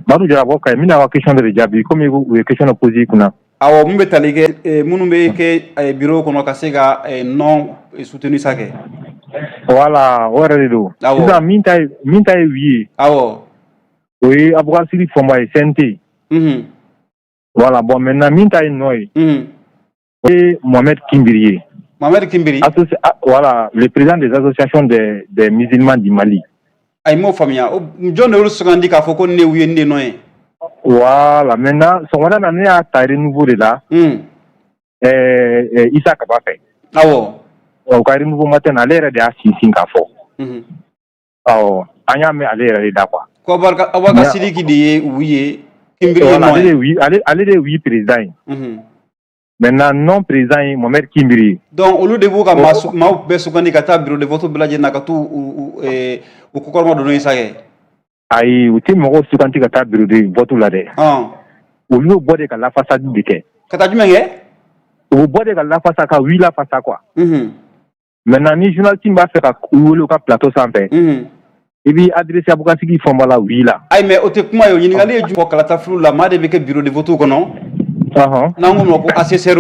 Madu Jara bɔ Kayi, n bɛna ka question de jaabi komi u ye question dɔ posé i kunna. Awɔ, mun bɛ tali kɛ minnu bɛ kɛ bureau kɔnɔ ka se ka non soutenu sa kɛ. Voilà, o yɛrɛ de don. Awɔ. Sisan min ta ye oui ye. Awɔ. O ye Aboubacar Sidiki Fɔnba ye, CNT. Voilà, bon, maintenant min ta ye non ye. O ye Mohamed Kimbiri ye. Mohamed Kimbiri. Voilà, le président des associations des musulmans du Mali. Ayi, m'o faamuya. Jɔn de y'olu sugandi k'a fɔ ko ne ye oui ye, ne de non ye? Voilà, maintenant sɔgɔmada na, ne y'a ta Renouveau de la. Issa Kaba fɛ. Awɔ. O ka Renouveau matin na, ale yɛrɛ de y'a sinsin k'a fɔ. Awɔ, an y'a mɛn ale yɛrɛ de da quoi. Ko Aboubacar Sidiki de ye oui ye, Kimbiri ye non ale de ye. Oui, ale de ye oui président ye. Maintenant non président ye Mohamed Kimbiri ye. Donc olu de b'u ka maaw bɛɛ sugandi ka taa bureau de vote bɛɛ lajɛlen na ka t'u u kɔkɔrɔma don n'o ye sa kɛ. Ayi, u tɛ mɔgɔw suganti ka taa bureau de vote la dɛ. Olu bɛ bɔ de ka lafasali de kɛ. Ka taa jumɛn kɛ? U bɛ bɔ de ka lafasa, ka oui lafasa quoi. Maintenant ni journaliste b'a fɛ ka u wele u ka plateau sanfɛ. I b'i adressé Aboubacar Sidiki Fɔnba la oui la. Ayi, mais o tɛ kuma ye o. Ɲininkali ye jumɛn? Kalata filiw la, maa de bɛ kɛ bureau de vote kɔnɔ. N'an ko ma ko assesseur.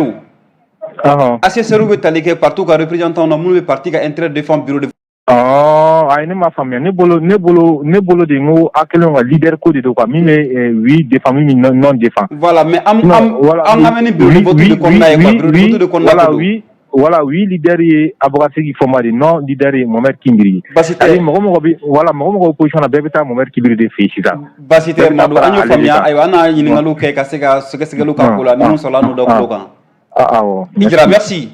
Assesseur bɛ tali kɛ parti ka représentant na, minnu bɛ parti ka intérêt défend bureau de Ayi, ne m'a faamuya. Ne bolo de, n ko a kɛlen ka leader ko de don quoi, min bɛ oui défend, min bɛ non défend. Voilà, mais an bɛ ni bureau de vote de kɔnɔna ye quoi, bureau de vote de kɔnɔna ko don. Oui, voilà, oui leader ye Aboubacar Sidiki Fɔnba de, non leader ye Mohamed Kimbiri ye. Basi tɛ. Mɔgɔ mɔgɔ bɛ, voilà, mɔgɔ mɔgɔ position na, bɛɛ bɛ taa Mohamed Kimbiri de fɛ yen sisan. Basi tɛ, Madu, an y'o faamuya. Ayiwa, an n'a ɲininkaliw kɛ ka se ka sɛgɛsɛgɛliw k'a ko la, ni mun sɔrɔla, an n'o da tulo kan. Awɔ. I Jara, merci.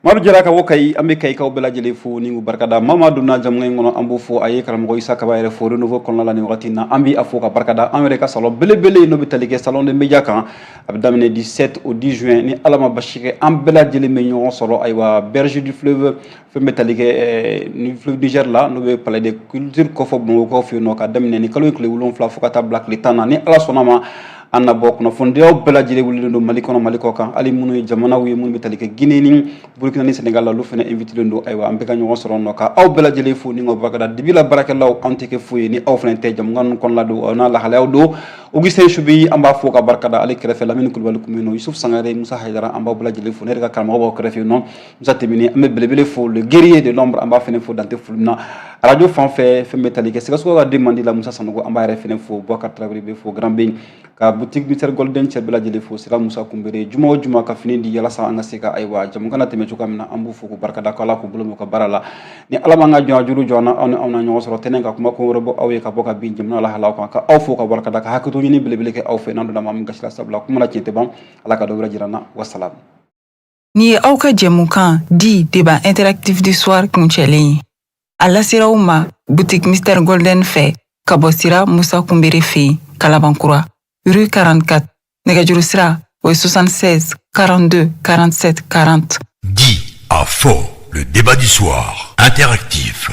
Madu Jara ka bɔ Kayi, an bɛ Kayikaw bɛɛ lajɛlen fo ni k'u barikada. Maa maa donna jamu in kɔnɔ, an b'o fo. A ye karamɔgɔ Isa Kaba yɛrɛ fo Renouveau kɔnɔna la nin wagati in na. An bɛ a fo ka barikada. An yɛrɛ ka salon belebele, n'o bɛ tali kɛ salon de média kan, a bɛ daminɛ du 7 au 10 juin. Ni Ala ma basi kɛ, an bɛɛ lajɛlen bɛ ɲɔgɔn sɔrɔ, ayiwa, berge du fleuve, fɛn bɛ tali kɛ ni fleuve Niger la, n'o bɛ palais de culture kɔfɛ Bamakɔ fɛ yen nɔ, ka daminɛ ni kalo in tile 7 fo ka taa bila tile 10 na. Ni Ala sɔnna ma, an na bɔ. Kunnafonidilaw bɛɛ lajɛlen wulilen don Mali kɔnɔ, Mali kɔ kan, hali minnu ye jamanaw ye, minnu bɛ tali kɛ Guinée ni Burkina ni Sénégal la, olu fana invité don. Ayiwa, an bɛ ka ɲɔgɔn sɔrɔ nɔ ka aw bɛɛ lajɛlen fo ni ka barikada. Dibi la baarakɛlaw, anw tɛ kɛ foyi ye ni aw fana tɛ. Jamukan ninnu kɔnɔna don, n'a lahalayaw don. Augustin Subi, an b'a fo ka barikada. Ale kɛrɛfɛ, Lamini Kulubali kun bɛ yen nɔ, Yusuf Sangare, Musa Hayidara, an b'aw bɛɛ lajɛlen fo. Ne yɛrɛ ka karamɔgɔ b'aw kɛrɛfɛ yen nɔ, Musa Temini, an bɛ belebele fo, le guerrier de l'ombre, an b'a fana fo dante foli min na. Radio fan fɛ, fɛn bɛ tali kɛ Sikaso ka den mandi la, Musa Sanogo, an b'a yɛrɛ fana fo. Boubacar Traoré bɛ fo, Grand B ka boutique Mister Golden cɛ bɛɛ lajɛlen fo. Sira Musa Kunbere, juma o juma ka fini di yalasa an ka se ka, ayiwa, jamukan na tɛmɛ cogoya min na, an b'u fo k'u barikada, ko Ala k'u bolo mɛn u ka baara la. Ni Ala m'an ka jɔn juru jɔ an na, aw ni anw na ɲɔgɔn sɔrɔ tɛnɛ ka kuma ko wɛrɛ bɔ aw ye ka bɔ ka bin jamana lahalaw kan, ka aw fo ka barikada, ka hakɛto ɲini belebele kɛ aw fɛ n'an donna maa min gasi la, sabula kuma na tiɲɛ tɛ ban. Ala ka dɔ wɛrɛ jira an na. Wasalam. Nin ye aw ka jɛmukan dit débat interactif du soir kuncɛlen ye. A lasera aw ma boutique Mister Golden fɛ, ka bɔ sira Musa Kunbere fɛ yen, Kalabankura, rue 44. Nɛgɛjuru sira, o ye 76 42 47 40. Dit à fond, le débat du soir interactif.